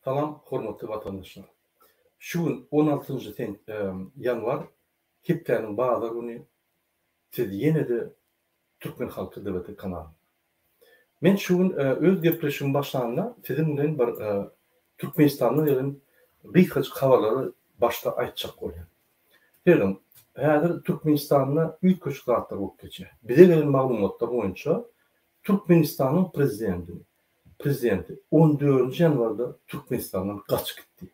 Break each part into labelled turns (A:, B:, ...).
A: Salam hormatly watandaşlar. Şu gün on altynjy ýanwar hepdäniň bazar güni siz ýene-de Türkmen Halky DVT kanalynda. Men şu gün öz gepleşigimi başlanda siziň bilen bir Türkmenistandan gelen gysgajyk habarlary başda aýtjak bolýan. Serediň, häzir Türkmenistanda üýtgeşik zatlar bolup geçýär. Bize gelen maglumatlar boýunça Türkmenistanyň prezidentini prezidenti on dördünji ýanwarda Türkmenistandan gaçyp gitdi.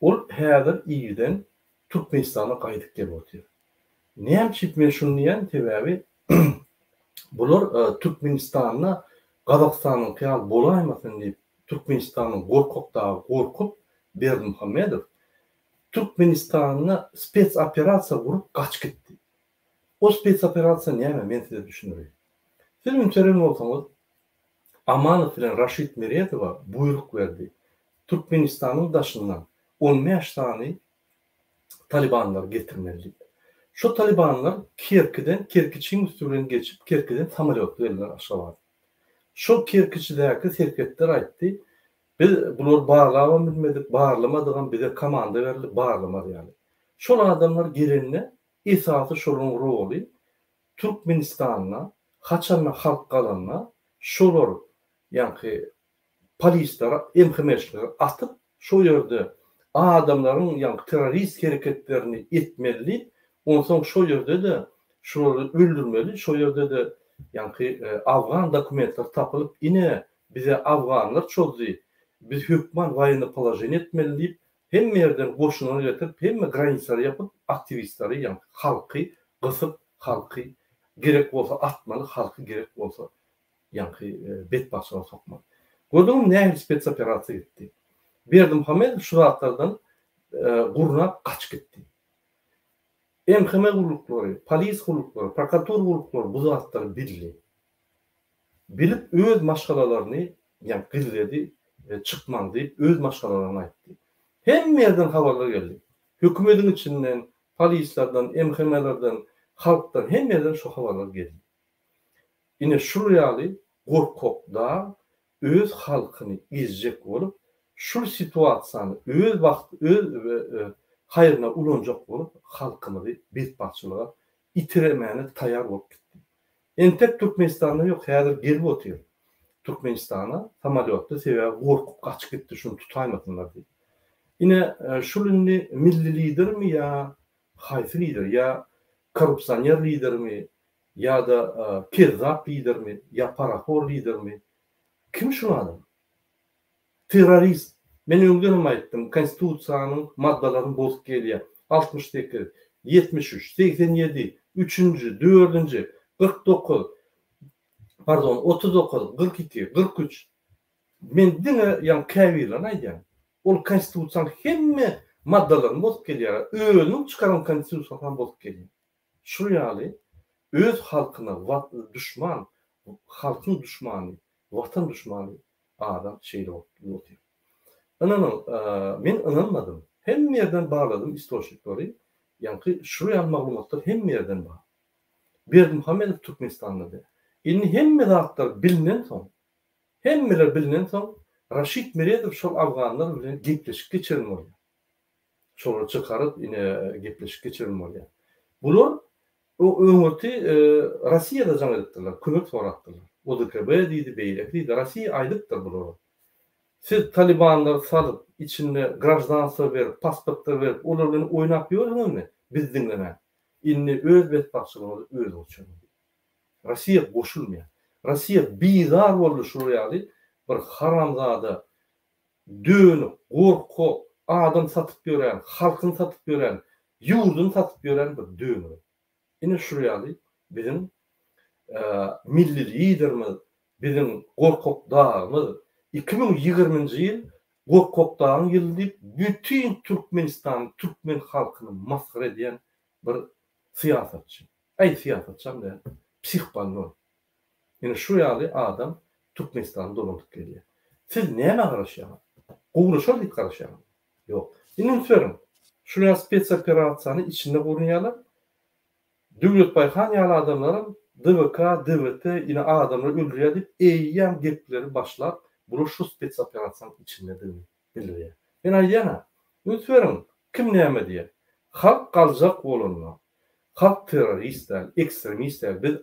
A: Ol häzir irden Türkmenistana gaýdyp gelip otyr. Näme üçin men şuny diýýän, sebäbi bular Türkmenistanda Gazagystanyňky ýaly bolaýmasyn diýip, Türkmenistanyň gorkak dagy gorkup Berdimuhamedow Türkmenistanda spetsoperasiýa gurup gaçyp gitdi. O spetsoperasiýa näme men size düşündireýin. Siz üns beren bolsaňyz Amanow bilen Raşid Meredowa buýruk berdi. Türkmenistanyň daşyndan 15 sany talibanlary getirmeli diýip. Şo talibanlar Kerkiden, Kerkiçiň üsti bilen geçip Kerkiden samolýotda geldiler Aşgabada. Şol Kerkiçidäki serhetler aýtdy, biz bulary barlabam bilmedik, barlamadygam bize komanda berildi barlamaz ýaly. Şol adamlar gelende esasy şolaryň roly Türkmenistanda haçanda halk galanda şolar ýaňky polisleri MHM-çileri atyp şo ýerde adamlaryň ýaňky terrorist hereketlerini etmeli diýip onsoň şo ýerde-de şolary öldürmeli şo ýerde-de ýaňky afgan dokumentleri tapylyp ine bize afganlar çozdy biz hökman woýennoý položeniýe etmeli diýip Hemme ýerden goşunlary getirip, hemme granisalary ýapyp, aktiwistleri, ýagny halky gysyp, halky gerek bolsa atmaly, halky gerek bolsa ýaňky betbagtçylyga sokmaly. Gördüňizmi nähili spetsoperasiýa gitdi. Berdimuhamedow şu zatlardan gurnap gaçyp gitdi. MHM gulluklary, polis gulluklary, prokuratura gulluklary bu zatlary bildi. Bilip öz maşgalalaryny ýa gizledi çykmaň diýip öz maşgalalaryna aýtdy. Hemme ýerden habarlar geldi. Hökümediň içinden, polislerden, MHM-lerden, halkdan hemme ýerden şu habarlar geldi. Ine şul ýaly gorkak dag öz halkyny ezjek bolup şul situasiýany öz wagt öz haýryna ulanjak bolup halkymyzy betbagtçylyga itiremäne taýar bolup gitdi. Entek Türkmenistanda ýok häzir gelip otyr Türkmenistana samolýotda sebäbi gorkup gaçyp gitdi şuny tutaýmasynlar diýip. Ine şul indi milli lidermi ýa haýsy lider ýa korrupsioner lidermi ýa-da kezzap lidermi ýa parahor lidermi kim şul adam? Terrorist. Men öňdenem aýtdym, konstitusiýanyň maddalaryny bozup gelýär. 68, 73, 87, üçünji, dördünji, 49, pardon, 39, 42, 43. Men diňe ýaňy käbirlerini aýdýan. Ol konstitusiýanyň hemme maddalaryny bozup gelýär. Özüniň çykaran konstitusiýasyny bozup gelýär. Şul ýaly öz halkyna duşman, halkyň duşmany, watan duşmany adam şeýle bolup otyr. Ynanyň, men ynanmadym. Hemme ýerden barladym istoçniklary, ýaňky şul ýaly maglumatlar hemme ýerden bar. Berdimuhamedow Türkmenistanda däl. Indi hemme zatlar bilnensoň, hemmeler bilnensoň, Raşid Meredow şol afganlar bilen gepleşik geçiren bolýar. Şolary çykaryp ine gepleşik geçiren bolýar. Bular öňürti Rossiýada jaň edipdirler, kömek sorapdyrlar. ODKB diýdi, beýleki diýdi. Rossiýa aýdypdyr bulara. Siz talibanlary salyp, içinde graždanstwo berip, pasportlar berip, olar bilen oýnap ýörsüňizmi? Bizi diňlemän. Indi öz betbagtçylygyňyzy özüňiz çözüň diýip. Rossiýa goşulmaýar. Rossiýa bizar boldy şular ýaly bir haramzada Dönük, gorkak, adam satyp ýören, halkyny satyp ýören, ýurduny satyp ýören bir dönügi. Ine şul ýaly biziň milli liderimiz, biziň Gorkak dagymyz 2020-nji ýyl Gorkak dagyň ýyly diýip bütin Türkmenistany, türkmen halkyny masgara edýän bir syýasatçy. Äý syýasatçam däl, psihbolnoý. Ine şu ýaly adam Türkmenistany dolandyryp gelýär. Siz nämä garaşýaňyz? Gowulaşar diýip garaşýaňyzmy? Ýok. Indi üns beriň. Şu ýaly spetsoperasiýany içinde gurnaýarlar. Döwletbaý han ýaly adamlaram DWK, DWT ine adamlary öldürýär diýip eýýäm gepleri başlap, bular şu spetsoperasiýanyň içindedigini. Bildirýär. Men aýdýan-a, üns beriň, kim näme diýýär. Halk galjak bolanda, halk terrorist däl, ekstremist däl, biz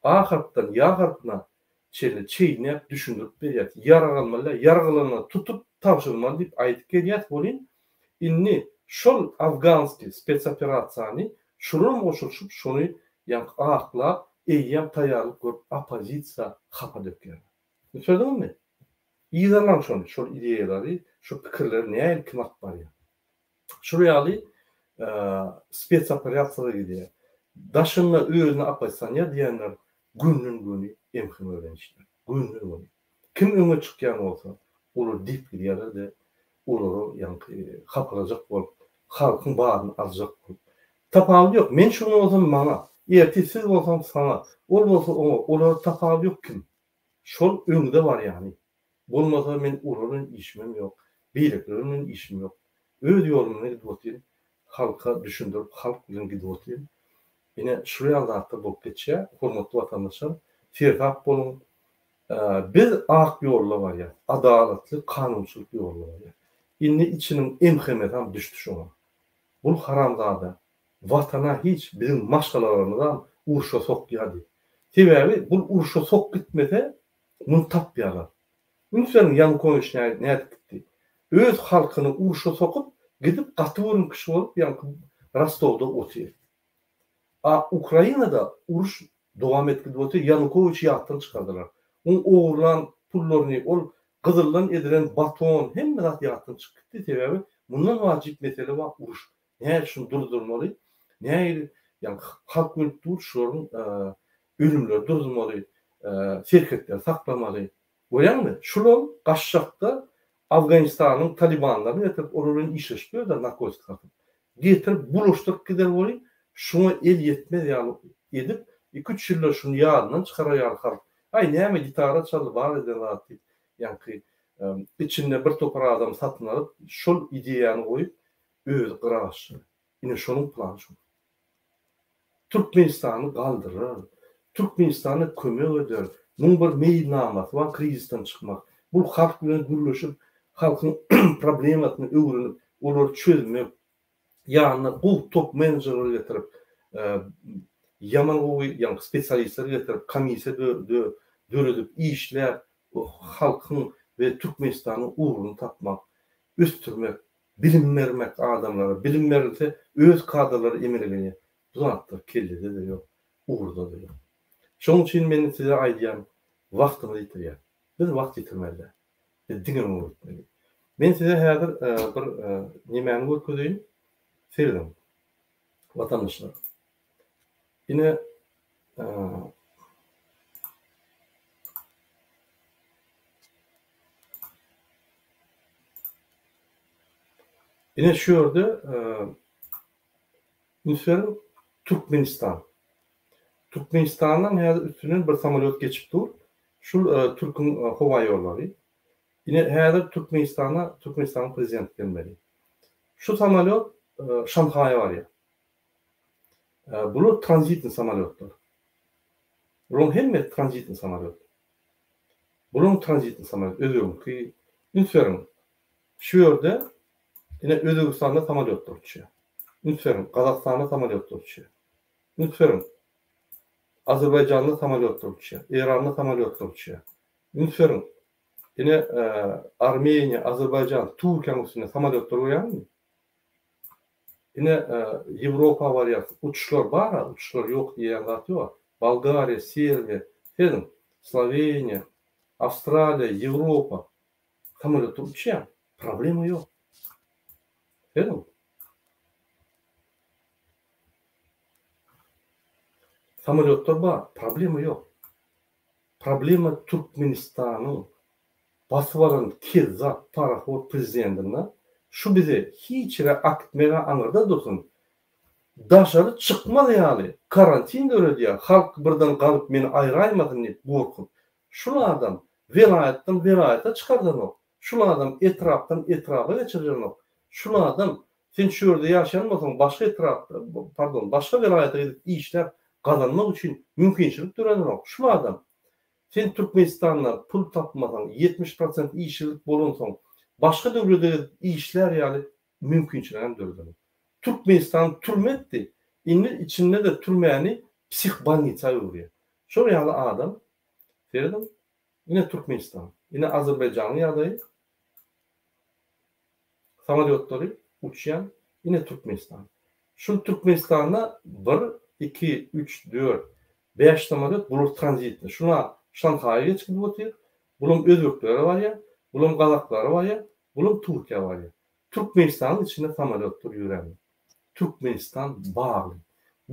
A: A harpdan Ýa harpyna çenli çeýnäp düşündirip berýäs. Ýarag almaly däl, ýarag alanda tutup tabşyrmaly diýip aýdyp gelýäs welin, indi şol afganskiý spetsoperasiýany şularam goşulyşyp şony ýaňky aklap eýýäm taýýarlyk görüp oppozisiýa hapa dökýärler. Üns berdiňizmi? Yzarlaň şony, şol ideýalary, şo pikirleri nähili kim alyp barýar. Şul ýaly spetsoperasiýalar gidýär. Daşynda özüni oppozisioner diýenler gönden-göni MHM bilen işlär. Gönden-göni. Kim öňe çykýan bolsa, olar depgilýärler-de, olary ýaňky hapalajak bolup, halkyň baryny aljak bolup. Tapawudy ýok. Men şu gün bolsam maňa, ertir siz bolsaňyz saňa, ol bolsa oňa, olara tapawudy ýok kim. Şol öňde barýany. Bolmasa men olar bilen işimem ýok, beýlekiler bilen işim ýok. Öz ýolum bilen gidip otyryn. Halka düşündirip, halk bilen gidip otyryn. Ine, şul ýaly zatlar bolup geçýär. Hormatly watandaşlar, seresap boluň. Biz ak ýolda barýas. Adalatly, kanunçylyk ýolunda barýas. Indi içiniň MHM-sam düşdi şoňa. Bul haramzada Watana hiç biziň maşgalalarymyzam urşa sokýady. Sebäbi bul urşa sok gitmese muny tapýarlar. Üns beriň Ýanukowiç nädip gitdi. Öz halkyny urşa sokup gidip gaty görüm kişi bolup ýaňky Rostowda otyr. A Ukrainada uruş dowam edip gidip otyr Ýanukowiçi ýatdan çykardylar. Oň ogurlan pullaryny ol gyzyldan edilen baton hemme zat ýatdan çykyp gitdi sebäbi mundan wajyp mesele bar uruş. Nädip şuny durdurmaly? Nähili, ýagny halk ölüp dur, şularyň ölümleri durdurmaly, serhetleri saklamaly. Görýäňmi? Şulam gaçjakda Afganistanyň talibanlaryny getirip, olar bilen işleşip ýörler narkotik satyp. Getirip bulaşdyryp gider welin, şuňa el ýetmez ýaly edip, iki-üç ýylda şuny ýadyndan çykarar ýaly halk. Aý, näme gitara çaldy, bar eden zat diýip, ýaňky içinde bir topar adam satyn alyp, şol ideýany goýup, özi gyra gaçdy. Ine şonuň plany şol. Türkmenistany galdyrar, Türkmenistana kömek eder, muň bir meýilnamasy bar krizisden çykmak. Bul halk bilen gürleşip, halkyň problemasyny öwrenip, olary çözmek, ýanyna gowy top menejerleri getirip, ýaman gowy ýaňky spesialistleri getirip, komissiýa döredip, işläp, halkyň we Türkmenistanyň ugruny tapmak, ösdürmek. Bilim bermek adamlara, bilim berilse öz kadrlary emele gelýär. Bu zatlar kellede-de ýok, ugurda-da ýok. Şonuň üçin men size aýdýan, wagtyňyzy ýitirýär. Biz wagt ýitirmeli däl. Biz diňe öňe gitmeli. Men size häzir bir nemäni görkezeýin. Serediň, watandaşlar. Ine, Ine şu ýerde üns beriň Türkmenistan. Türkmenistandan häzir üstünden bir samolýot geçip dur. Şul türküň howa ýollary. Ine häzir Türkmenistana Türkmenistanyň prezidenti gelmeli. Şu samolýot Şanhaýa barýar. Bular tranzitni samolýotlar. Bularyň hemmesi tranzitni samolýot. Bularyň tranzitni samolýot özbegiňki. Üns beriň. Şu ýerde ine Özbegistanda samolýotlar uçýar. Üns beriň, Gazagystanda samolýotlar uçýar. Üns beriň. Azerbaýjanda samolýotlar uçýar. Eýranda samolýotlar uçýar. Üns beriň. Ine Armeniýa, Azerbaýjan, Türkiýäniň üstünde samolýotlar görýäňizmi? Ine Ýewropa barýas, uçuşlar bar-a, uçuşlar ýok diýýän zat ýok-a. Bolgariýa, Serbiýa, serediň, Sloweniýa, Awstraliýa, Ýewropa samolýotda uçýar, problema ýok. Serediň. Samolýotlar bar, problema ýok. Problema Türkmenistanyň basyp alan kezzap parahor prezidentinde şu bizi hiç ýere akitmega aňyrda dursun daşary çykmaz ýaly karantin döredýär halk birden galyp meni aýraýmasyn diýip gorkup şul adam welaýatdan welaýata çykardanok şul adam etrapdan etraba geçirjenok şul adam sen şu ýerde ýaşaýan bolsaň başga etrapda pardon başga welaýata gidip işläp gazanmak üçin mümkinçilik döredenok şul adam Sen Türkmenistanda pul tapmasaň, 70 prosent işsizlik bolansoň, Başga döwlete gidip işlär ýaly mümkinçiligem döredenok. Türkmenistan türme etdi, indi içinde-de türmäni psihbolnisa öwürýär. Şol ýaly adam, serediň, ine Türkmenistan, ine Azerbaýjanyň ýagdaýy, samolýotlary uçýan, ine Türkmenistan. Şul Türkmenistanda bir, iki, üç, dört, bäş samolýot bular tranzitni. Şuna Şanhaýa geçip gidip otyr, bulam özbeklere barýar, bulam gazaklara barýar, bulam Türkiýä barýar. Türkmenistanyň içinde samolýotlar ýöränok. Türkmenistan bagly.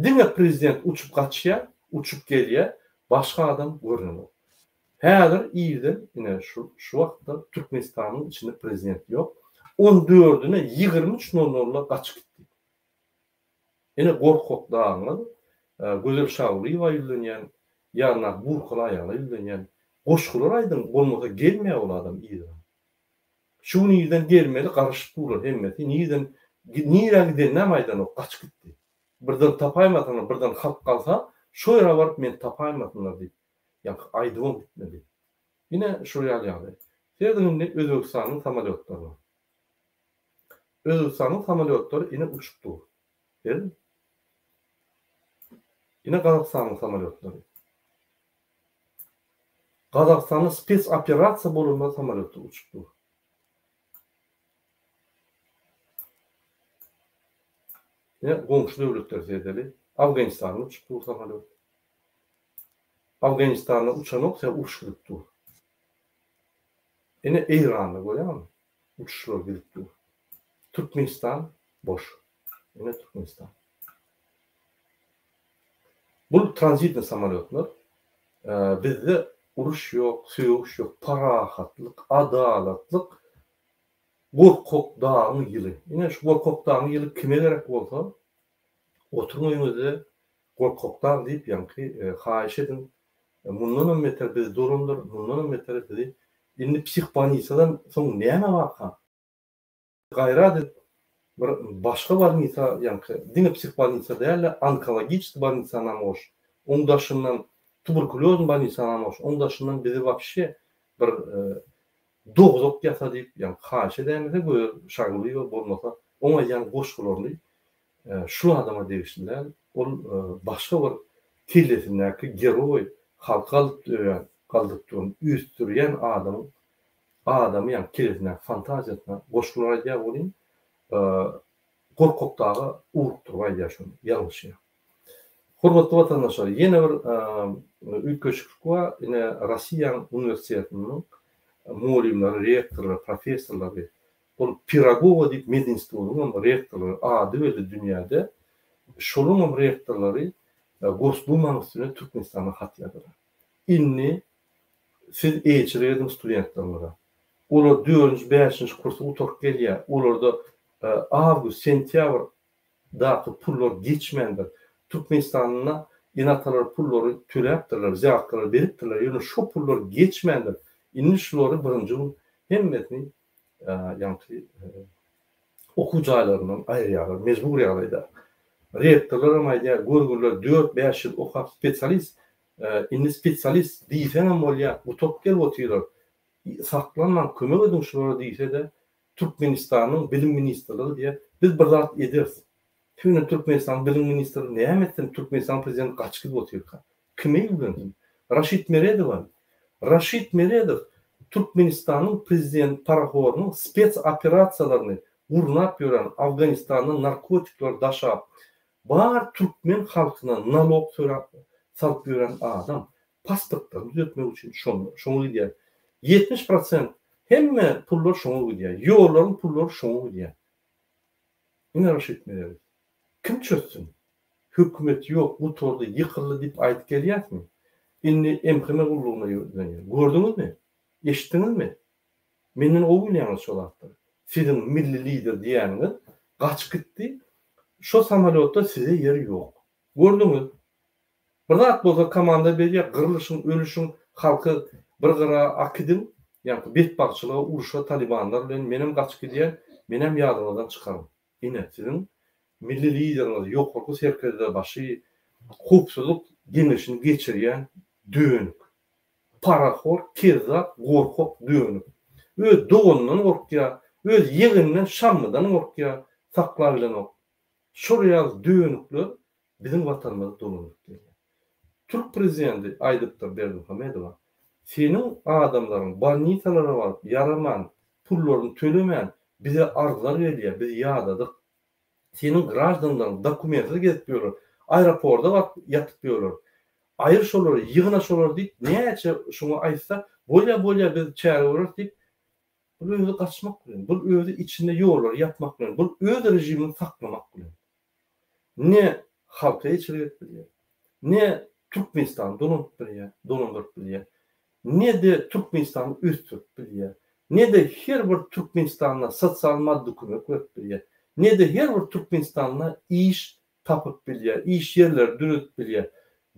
A: Diňe prezident uçup gaçýar, uçup gelýär, başga adam görnenok. Häzir irden ine şu şu wagtda Türkmenistanyň içinde prezident ýok. On dördüne 23 nol nolda gaçyp gitdi. Ine gorkak dagyňyz Gözel Şagulyýewa ýüzlenýän, ýanyndaky burkaly aýala ýüzlenýän. Goşgular aýdyň, bolmasa gelmeýär ol adam yzyna. Şu gün irden gelmeli garaşyp durlar hemmesi nirden nirä gideninem aýdanok gaçyp gitdi. Birden tapaýmasaňlar birden halk galsa şo ýere baryp meni tapaýmasynlar diýip ýaňky aýdybam gitmedi. Ine şul ýaly ýagdaý. Serediň indi Özbegistanyň samolýotlaryna. Özbegistanyň samolýotlary ine uçup dur. Serediň. Ine Gazagystanyň samolýotlary. Gazagystanda spes operasiýa bolanda samolýotlar uçup dur. Ine goňşy döwletleri seredeli. Afganistanda uçup dur samolýot. Afganistanda uçanok sebäbi uruş gidip dur. Ine Eýranda görýäňmi? Uçuşlar gidip dur. Türkmenistan boş. Ine Türkmenistan. Bul tranzitny samolýotlar. Bizde uruş ýok, sögüş ýok, parahatlyk, adalatlyk, Gorkak dagyň ýyly. Ine şu Gorkak dagyň ýyly kime gerek bolsa, oturyň öýüňizde Gorkak dag diýip ýaňky haýyş ediň. Mundanam beter bizi dolandyr, mundanam beter bizi indi psihbolnisadan soň näme barka? Gaýrat edip bir başga bolnisa ýaňky diňe psihbolnisa dälde onkologiçeskiý bolnisanam goş, oň daşyndan tuberkulýoznyý bolnisanam goş, oň daşyndan bizi wapşe bir dowzah ýasa diýip ýaňky haýyş edäýmese Gözel Şagulyýewa bolmasa oň aýdýan goşgularyny şul adama degişli däl, ol başga bir kellesindäki geroý halky galdyp dörän galdyryp duran ösdürýän adamyň Adamy ýaňky kellesindäki fantaziýasyna goşgular aýdýar welin, Gorkak daga ugrukdyryp aýdýar şony, ýalňyşýar. Hormatly watandaşlar, ýene bir üýtgeşiklik bar, ine Rossiýanyň uniwersitetiniň mugallymlary, rektorlary, professorlary, ol Pirogowa diýip medinstitutyňam rektorlary, ady belli dünýäde, şolaňam rektorlary Gosdumanyň üstüne Türkmenistana hat ýazdylar. Indi Siz eýeçilik ediň studentleriňize. Olar dördünji, bäşinji kursy gutaryp gelýär. Olarda awgust, sentýabr daky pullar geçmändir. Türkmenistanda ene-atalar pullary töläpdirler, wzýatkalary beripdirler, ýöne şo pullar geçmändir. Indi şulary birinji gün hemmesini ýaňky okuw jaýlaryndan aýyrýarlar, mejbur ýagdaýda. Rektorlar hem aýdýar, görgüliler dört-bäş ýyl okap spesialist Indi spesialist diýseňem bolýar, gutaryp gelip otyrlar. Saklanmaň, kömek ediň şulara diýse-de, Türkmenistanyň Bilim ministrligi diýýär, biz bir zat ederis. Indi Türkmenistanyň Bilim ministrligi näme etsin, Türkmenistanyň prezidenti gaçyp gidip otyrka. Kime ýüzlensin? Raşid Meredowa. Raşid Meredow Türkmenistanyň prezident parahorynyň spes operasiýalaryny gurnap ýören, Afganistandan narkotikleri daşap, Bar türkmen halkyna nalog salyp ýören adam pasportlaryny düzetmek üçin şonda şoňa gidýär. 70 prosent hemme pullar şoňa gidýär. Ýollaryň pullary şoňa gidýär. Ine Raşid Meredow. Kim çözsün? Hökümet ýok, gutardy, ýykyldy diýip aýdyp gelýäsmi? Indi MHM gullugyna ýüzlenýär. Gördüňizmi? Eşitdiňizmi? Menden gowy bilýäňiz şo zatlary. Siziň milli lider diýýäniňiz gaçyp gitdi. Şo samolýotda size ýer ýok. Gördüňiz. Bir zat bolsa komanda berýär, gyrlyşyň, ölüşiň, halky bir gyra akidiň, ýaňky betbagtçylyga, urşa talibanlar bilen menem gaçyp gidýän, menem ýadyňyzdan çykaryň. Ine, siziň milli lideriňiz, ýokarky serkerdebaşy, howpsuzlyk geňeşini geçirýän dönük. Parahor, kezzap, gorkak, dönük. Öz doganyndan gorkýar, öz ýegeninden Şammydan gorkýar, saklabilenok. Şol ýaly dönükler biziň watanymyzy dolandyryp gelýär. Türk prezidenti aýdypdyr Berdimuhamedowa, seniň adamlaryň bolnisalara baryp ýaraman, pullaryny tölemän bize arzlar gelýär, biz ýadadyk. Seniň graždanlaryň dokumentsiz gezip ýörler, aeroporda baryp ýatyp ýörler. Aýyr şolary, ýygna şolary diýip näçe şuňa aýtsa, bolýa bolýa biz çäre göreris diýip, bul özi gaçmak bilen, bul özi içinde ýollary ýapmak bilen, bul öz režimini saklamak bilen. Ne halka eçilik edip bilýär, ne Türkmenistany dolanyp bilýär, dolandyryp bilýär, ne-de Türkmenistany ösdürip bilýär, ne-de her bir türkmenistanla sosial maddy kömek berip bilýär, ne-de her bir türkmenistanla iş tapyp bilýär, iş ýerleri döredip bilýär.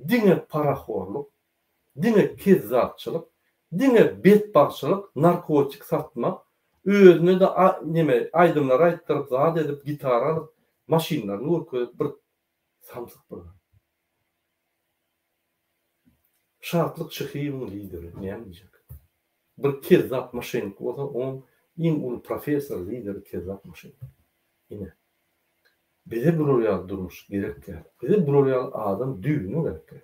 A: Diňe parahorluk, diňe kezzapçylyk, diňe betbagtçylyk, narkotik satmak, özüne-de neme aýdymlar aýtdyryp, zat edip, gitara alyp, maşynlaryny görkezip bir samsyk bir zat. Şatlyk Şyhyýewiň lideri näme diýjek? Bir kezzap moşennik bolsa oň iň uly professor lideri kezzap moşennik. Ine. Bize bular ýaly durmuş gerek däl. Bize bular ýaly adam düýbünden gerek däl.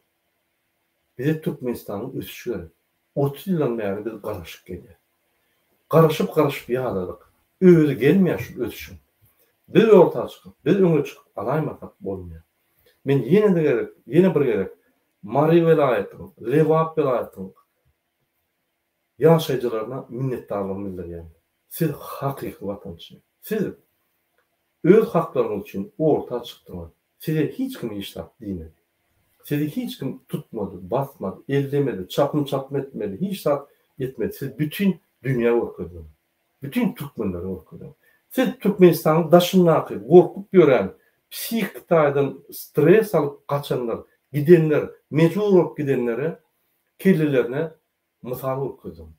A: Bize Türkmenistanyň ösüşi gerek. 30 ýyldan bäri biz garaşyp gelýäs. Garaşyp garaşyp ýadadyk. Özi gelmeýär şu ösüşiň. Biz orta çykyp, biz öňe çykyp alaýmasak bolmaýar. Men ýene-de gezek, ýene bir gezek Mary welaýatynyň, Lebap welaýatynyň ýaşaýjylaryna minnetdarlygymy bildirýän. Siz hakyky watançy. Siz öz haklaryňyz üçin orta çykdyňyz. Size hiç kim hiç zat diýmedi. Sizi hiç kim tutmady, basmady, ellemedi, çapym-çapym etmedi, hiç zat etmedi. Siz bütin dünýä görkezdiňiz. Bütin türkmenlere görkezdiňiz. Siz Türkmenistanyň daşyndaky gorkup ýören, psihiki taýdan stres alyp gaçanlar, gidenler, mejbur bolup gidenlere kellelerine mysal görkezdiňiz.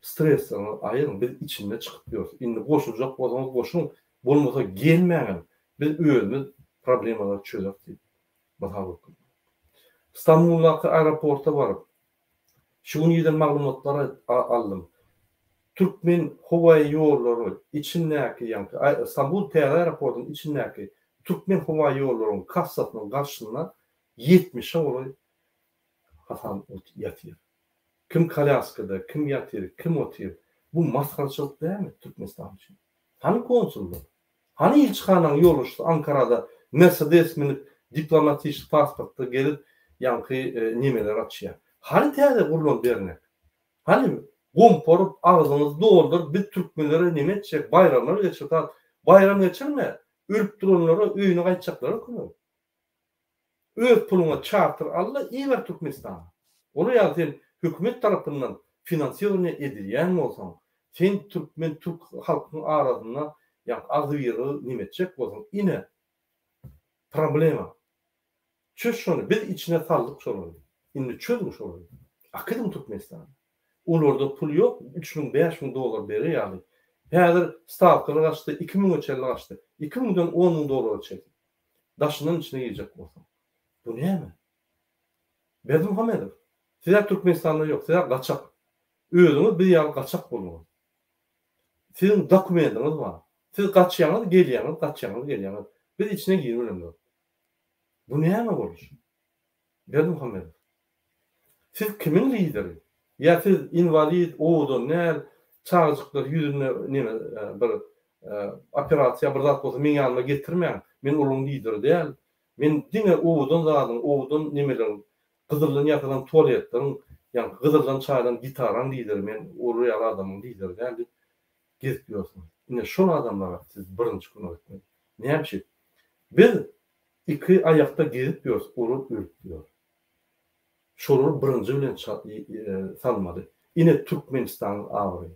A: Stresleriňizi aýyryň, biz içinde çykyp ýörüs. Indi goşuljak bolsaňyz goşuň, bolmasa gelmäňem, biz özümiz problemalary çözeris diýip mysal görkezdiňiz. Stambuldaky aeroporta baryp, Şu gün irden maglumatlary aldym. Türkmen howaýy ýollary içindäki, ýagny Stambul täze aeroportyň içindäki Türkmen howaýy ýollaryň kassasynyň garşysynda ýetmişe golaý Hasan ýatyr. Kim kolýaskada, kim ýatyr, kim otyr. Bu masgaraçylyk dälmi Türkmenistan üçin? Hany konsullar? Hany ilçihanaň ýolbaşçysy Ankarada Mersedes münüp diplomatişki pasportda gezip ýaňky nemeler açýar. Hany täze gurlan dernek? Hany gomparyp agzyňyzy dolduryp biz türkmenlere neme etjek baýramlar geçir zat baýram geçirme ölüp duranlara öýüne gaýtjaklara kömek et. Öz puluňa çarter al-da iber Türkmenistana. Olar ýaly sen hökümet tarapyndan finansirowaniýe edilýän bolsaň, sen türkmen türk halkyň arasynda ýa agzybirligi neme etjek bolsaň ine problema. Çöz şony biz içine saldyk şolary. Indi çözüň şolary. Akydyň Türkmenistana. Olarda pul ýok 3000 5000 dollar berer ýaly. Häzir stawkalar gaçdy 2000-e çenli gaçdy. 2000-den 10000 dollara çenli. Daşyndan içine girjek bolsaň. Bu näme? Berdimuhamedow, siz-ä Türkmenistanda ýok, siz-ä gaçak. Özüňiz biz ýaly gaçak bolduňyz. Siziň dokumendiňiz bar. Siz gaçýaňyz, gelýäňiz, gaçýaňyz, gelýäňiz. Biz içine giribilemzok. Bu näme boluş? Berdimuhamedow. Siz kimiň lideri? Ýa siz inwalid, owadan däl, çagajyklar ýüzünde neme bir operasiýa bir zat bolsa meň ýanyma getirmäň. Men olaryň lideri däl. Men diňe owadan zadyň, owadan nemeleriň, gyzyldan ýasalan tualetleriň, ýaňky gyzyldan çaýylan gitaraň lideri men, olar ýaly adamyň lideri däl diýip gezip ýörsüňiz. Ine şol adamlara siz birinji kömek etmeli. Näme üçin? Biz iki aýakda gezip ýörüs, olar ölüp ýör. Şolary birinji bilen salmaly. Ine Türkmenistanyň abraýy.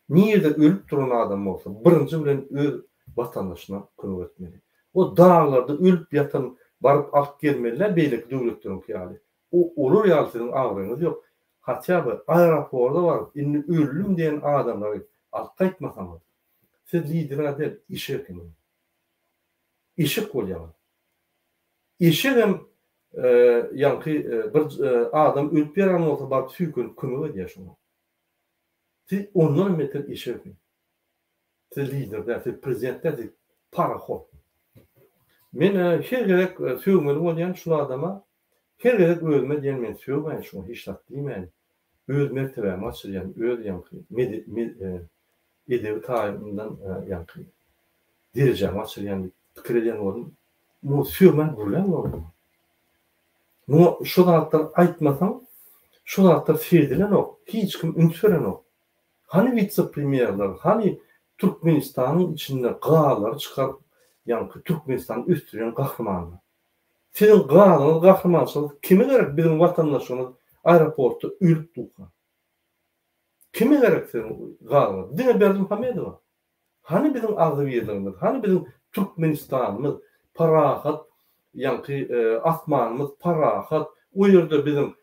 A: Nirde ölüp duran adam bolsa birinji bilen öz watandaşyna kömek etmeli. O daglarda ölüp ýatan baryp alyp gelmeli däl beýleki döwletleriňki ýaly. O olar ýaly siziň abraýyňyz ýok. Hatýa by aeroporda baryp indi öldüm diýen adamlary alyp gaýtmasaňyz siz lider-ä däl eşek ekeniňiz. Eşek bolýaňyz. Eşegem ýaňky bir adam ölüp ýaran bolsa baryp süýkenip kömek edýär şoňa. Siz ondanam beter eşeksiňiz. Siz lider däl, siz prezident däl, siz parahor. Men her gezek sögmeli bolýan şul adama, her gezek özüme diýen men sögmäýin şuňa hiç zat diýmäýin. Öz mertebämi gaçyrýan, öz ýaňky edebi taýyndan ýaňky derejämi gaçyrýan diýip pikir edýän boldum. Muňa sögmän gürlän boldum. Muňa şu zatlary aýtmasaň, şu zatlar seredilenok, hiç kim üns berenok. Hany witse-premýerler, hany Türkmenistanyň içinde gazlary çykaryp, ýaňky Türkmenistany ösdürýän gahrymanlar? Siziň gazyňyz, gahrymançylygyňyz kime gerek biziň watandaşlarymyz aeroportda ölüp durka? Kime gerek siziň gazyňyz? Diňe Berdimuhamedowa. Hany biziň agzybirligimiz, hany biziň Türkmenistanymyz, parahat, ýaňky asmanymyz parahat, o ýerde biziň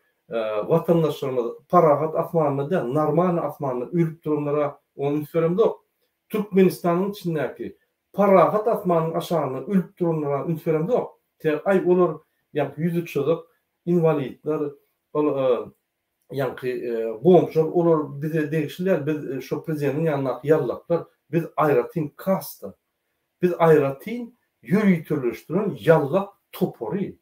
A: watandaşlarymyz parahat asmanda däl, normalny asmanda ölüp duranlara oňa üns beremzok. Türkmenistanyň içindäki parahat asmanyň aşagynda ölüp duranlara üns beremzok. Aý olar ýaňky ýüzi çyzyk, inwalidler, ol ýaňky bomžlar olar bize degişli däl biz şo prezidentiň ýanyndaky ýallaklar biz aýratyn kasta biz aýratyn ýöriteleşdiren ýallak topary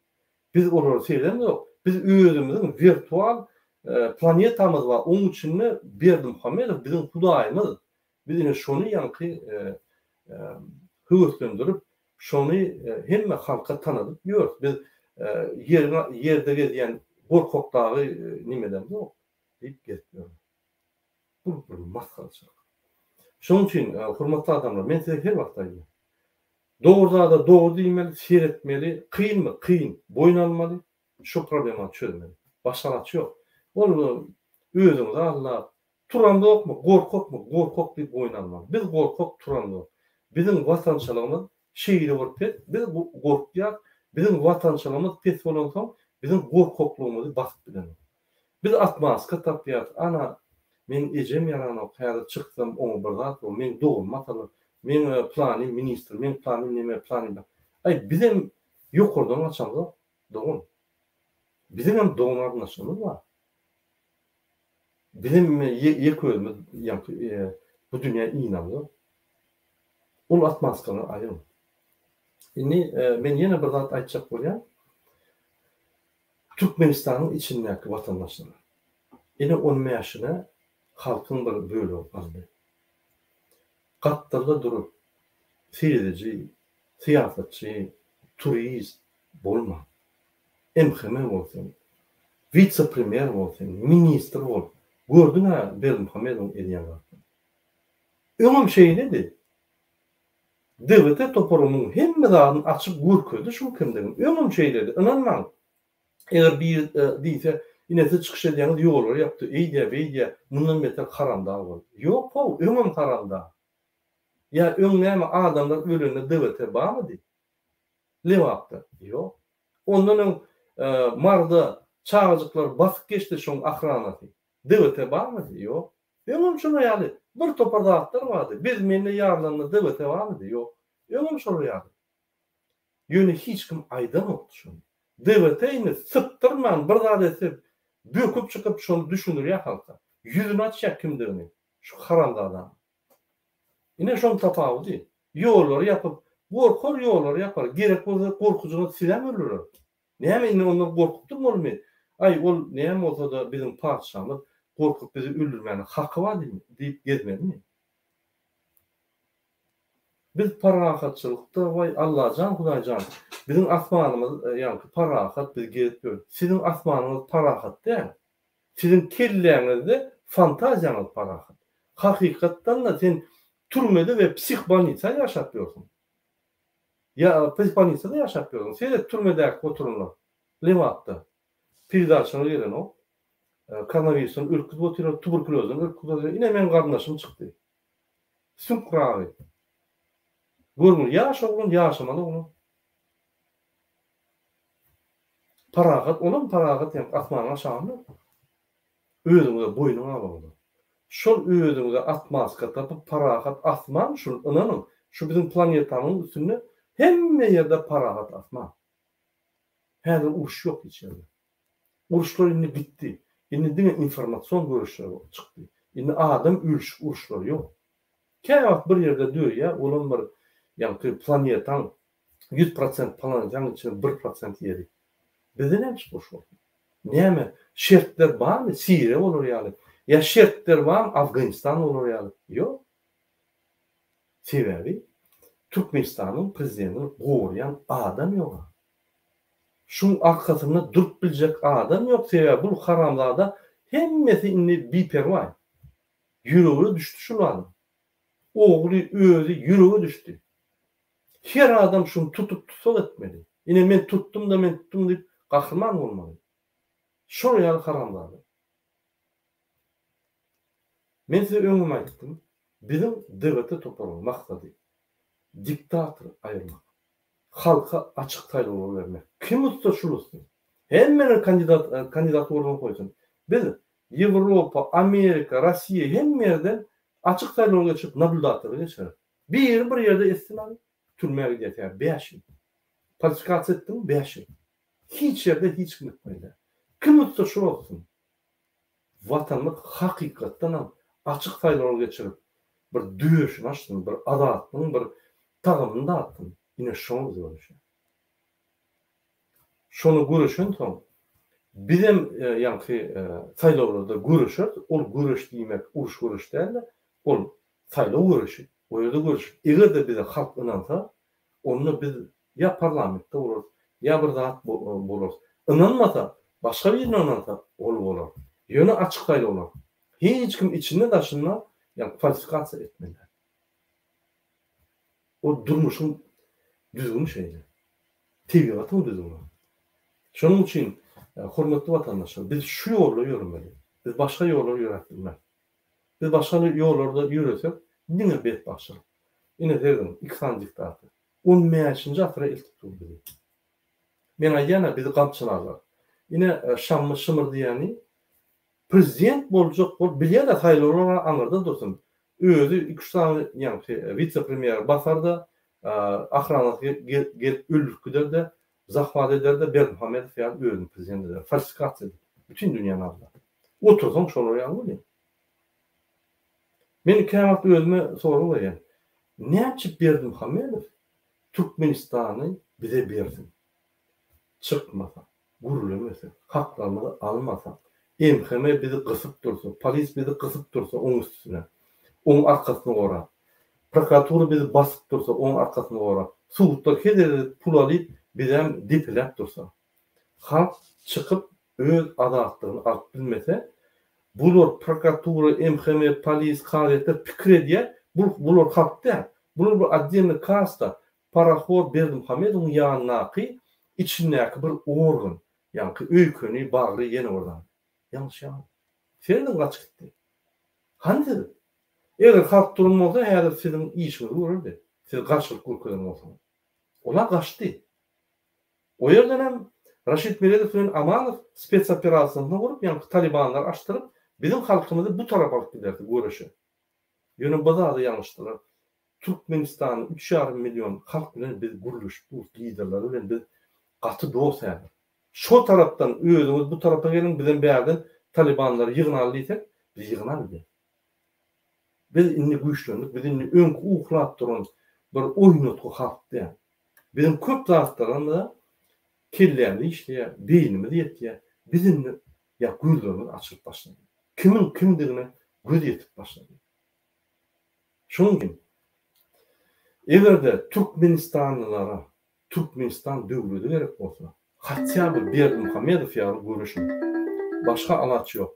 A: biz olara seredemzok biz özümiziň wirtual planetamyz bar oň içinde Berdimuhamedow biziň hudaýymyz Biz ine şony ýaňky höweslendirip, şony hemme halka tanadyp ýörüs. Biz ýeriň ýerde gezýän gorkak dagy nimelemzok diýip gezip ýörüs. Bu bir masgaraçylyk. Şonuň üçin, hormatly adamlar, men size her wagt aýdýan. Dogry zada dogry diýmeli, seretmeli, kynmy, kyn, boýun almaly, şu problemany çözmeli. Başga alaç ýok. Ol özüňizi aldap, Turamzokmy, gorkakmy, gorkak diýip boýun almaly. Biz gorkak turamzok. Biziň watançylygymyz şeýle bir pes, biz gorkýas, biziň watançylygymyz pes bolansoň, biziň gorkaklygymyzy basyp bilenok. Biz otmaska tapýas, ana, meň ejem ýaranok, häzir çyksam oňa bir zat bolar, meň doganym atarlar, meň planym ministr, meň planym neme, planym ba. Aý, bizem ýokardan gaçamzok, dogan. Biziňem dogan-garyndaşlarymyz bar. Bizem ýeke özümiz ýaňky bu dünýä inamzok. Ol atmaskany aýyryň. Indi men ýene bir zat aýtjak bolýan. Türkmenistanyň içindäki watandaşlara. Ine on bäşine halkyň bir bölegi galdy. Gapdalda durup serediji, syýasatçy, turist bolmaň. MHM bol sen. Witse-premýer bol sen, ministr bol. Gördüň-ä Berdimuhamedowyň edýän zatlaryny. Öňem şeýledi. DWT topary muň hemme zadyny açyp görkezdi şuň kimdigini. Öňem şeýledi. Ynanmaň. Eger biri diýse, ine siz çykyş edýäňiz ýollary ýapdy, eýdýä, beýdýä, mundan beter haramdag boldy. Ýok-how, öňem haramdag. Ýa öň näme adamlar ölende DWT barmydy? Lebapda. Ýok. Ondan öň Maryda çagajyklary basyp geçdi şoň ahranasy. DWT barmydy? Ýok. Öňem şolar ýaly bir topar zatlar bardy. Biz mende ýarylanda DWT barmydy? Ýok. Öňem şolar ýaly. Ýöne hiç kim aýdanokdy şony. DWT indi sypdyrman bir zat etse böküp çykyp şony düşündirýär halka. Ýüzüni açýar kimdigini şu haramzadanyň. Ine şoň tapawudy. Ýollary ýapyp, gorkar ýollary ýapar. Gerek bolsa gorkujyňyz sizem öldürer. Näme indi ondan gorkup durmalymy? Aý ol näme bolsada biziň patyşamyz gorkup bizi öldürmäne haky bar diýip gezmelimi? Biz parahatçylykda waý Allajan Hudaýjan biziň asmanymyz ýaňky parahat biz gezip ýörüs. Siziň asmanyňyz parahat däl. Siziň kelläňizde fantaziýaňyz parahat. Hakykatdan-da sen türmede we psihbolnisa ýaşap ýörsüň. Ýa psihbolnisada ýaşap ýörsüň. Seret türmedäki oturanlar Lebapda. Peredaçalar gelenok. Koronawirusdan ölüp gidip otyrlar, tuberkulezden ölüp gidip otyrlar. Ine meň garyndaşym çykdy. Süňk ragy. Görgüli ýaş oglan, ýaşamaly oglan. Parahat olam parahat ýa asmanyň aşagynda özüňize boýnuň abaňyza. Şol özüňize atmaska tapyp parahat asman şul ynanyň şu biziň planetamyň üstünde hemme ýerde parahat asman. Häzir uruş ýok hiç ýerde. Uruşlar indi gitdi. Indi diňe informasion göreşler çykdy. Indi adam ölüşik uruşlar ýok. Käwagt bir ýerde dörýär, olam bir ýaňky planetaň 100% planetaň içinde 1% ýeri. Bizde näme üçin uruş bolsun? Näme şertler barmy Siriýa bolar ýaly? Ýa şertler barmy Afganistan bolar ýaly? Ýok. Sebäbi Türkmenistanyň prezidentini goraýan adam ýoga. Şuň arkasynda durup biljek adam ýok sebäbi bul haramzada hemmesi indi biperwaý. Ýürege düşdi şul adam. Ogly özi ýürege düşdi. Her adam şuny tutup tussag etmeli. Ine men tutdum-da men tutdum diýip gahryman bolmaly. Şol ýaly haramzada. Men size öňem aýtdym, biziň DWT toparyň maksady diktatory aýyrmak. Halka açyk saýlawlar bermek. Kim utsa şul utsun. Hemmeler kandidat kandidaturasyny goýsun. Biz Ýewropa, Amerika, Rossiýa hemme ýerden açyk saýlaw geçirip nablýudatorlar geçireris. Biri bir ýerde etsin aly, türmä gidýär sebäbi bäş ýyl. Falsifikasiýa etdiňmi bäş ýyl. Hiç ýerde hiç kim etmeli däl. Kim utsa şol utsun. Watanymyz hakykatdanam açyk saýlawlar geçirip bir döşüni açsyn, bir azatlygyň bir tagamyny datsyn. Ine şoňa biz göreşýäs. Şony göreşensoň bizem ýaňky saýlawlarda göreşeris. Ol göreş diýmek uruş göreş däl-de, ol saýlaw göreşi. O ýerde göreşip, eger-de bize halk ynansa, onda biz ýa parlamentde bolarys, ýa bir zat bolarys. Ynanmasa, başga birine ynansa, ol bolar. Ýöne açyk saýlawlar. Hiç kim içinde-daşynda ýa falsifikasiýa etmeli däl. O durmuşyň düzgüni şeýle. Tebigatyň düzgüni. Şonuň üçin, hormatly watandaşlar, biz şu ýolda ýöremeli. Biz başga ýola ýöräp bilmeris. Biz başga ýollarda ýöresek, diňe betbagtçylyk. Ine, serediň, iki sany diktator. On bäşinji asyra eltip dur bizi. Men aýdýan-a, bizi gamçylarlar. Ine, Şammy Şymyr diýýäni prezident boljak bolup, bilýär-ä saýlawlar aňyrda dursun. Özi iki-üç sany ýaňky wise-premýeri basar-da, ahranasy gelip öldürip gider-de, zahwat eder-de, Berdimuhamedow ýaly özüni prezident eder. Falsifikasiýa edip, bütin dünýäni aldar. Otursaň şolar ýaly bolýar. Men käwagt özüme sorag berýän. Näçe Berdimuhamedow Türkmenistany bize bersin? Çykmasa, gürlemese, haklarymyzy almasak, MHM bizi gysyp dursa, polis bizi gysyp dursa oň üstüne, oň arkasyny gorap, prokuratura bizi basyp dursa oň arkasyny gorap, sudlar hezil edip pul alyp bizem depeläp dursa, halk çykyp öz azatlygyny alyp bilmese, bular prokuratura, MHM, polis, kazyýetler pikir edýär, bul bular halk däl, bular bir otdelnyý kasta, parahor Berdimuhamedowyň ýanyndaky içindäki bir organ, ýaňky öýkeni, bagry ýene bir zat. Ýalňyşýaňyz. Serediň gaçyp gitdi. Hany siz? Eger halk duran bolsa häzir siziň işiňizi görerdi. Siz garşylyk görkezen bolsaňyz. Olar gaçdy. O ýerdenem Raşid Meredow bilen Amanow spetsoperasiýasyny gurup, ýaňky talibanlary açdyryp, biziň halkymyzy bu tarapa alyp giderdi göreşe. Ýöne bu zady ýalňyşdylar. Türkmenistanda üç ýarym million halk bilen biz gürleşip durus, liderleri bilen biz gaty dost häzir. Şo tarapdan özüňiz bu tarapa geliň, bizem bärden talibanlary ýygnaly diýsek, biz ýygnap bilýäs. Biz indi güýçlendik, biz indi öňki uklap duran bir oýnatgy halk däl. Biziň köp zatlarymyza kellämiz işleýär, beýnimiz ýetýär. Biz indi ýa gözlerimiz açylyp başlady. Kimiň kimdigine göz ýetip başlady. Şonuň üçin, eger-de türkmenistanlylara Türkmenistan döwledi gerek bolsa, hatýa by Berdimuhamedow ýaly göreşiň. Başga alaç ýok.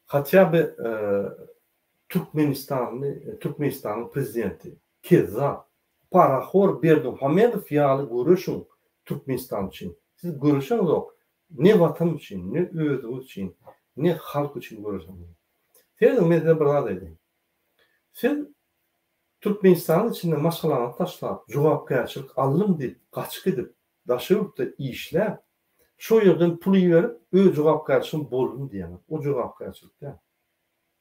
A: Hatýa by Türkmenistanly Türkmenistanyň prezidenti kezzap, parahor Berdimuhamedow ýaly göreşiň Türkmenistan üçin. Siz göreşeňzok ne watan üçin, ne özüňiz üçin, ne halk üçin göreşeňzok. Serediň men size bir zat aýdaýyn. Siz Türkmenistanyň içinde maşgalaňyzy taşlap, jogapkärçilik aldym diýip gaçyp gidip daşary ýurtda işläp, şo ýerden pul iberip öz jogapkärçiligim boldum diýýäňiz. O jogapkärçilik däl.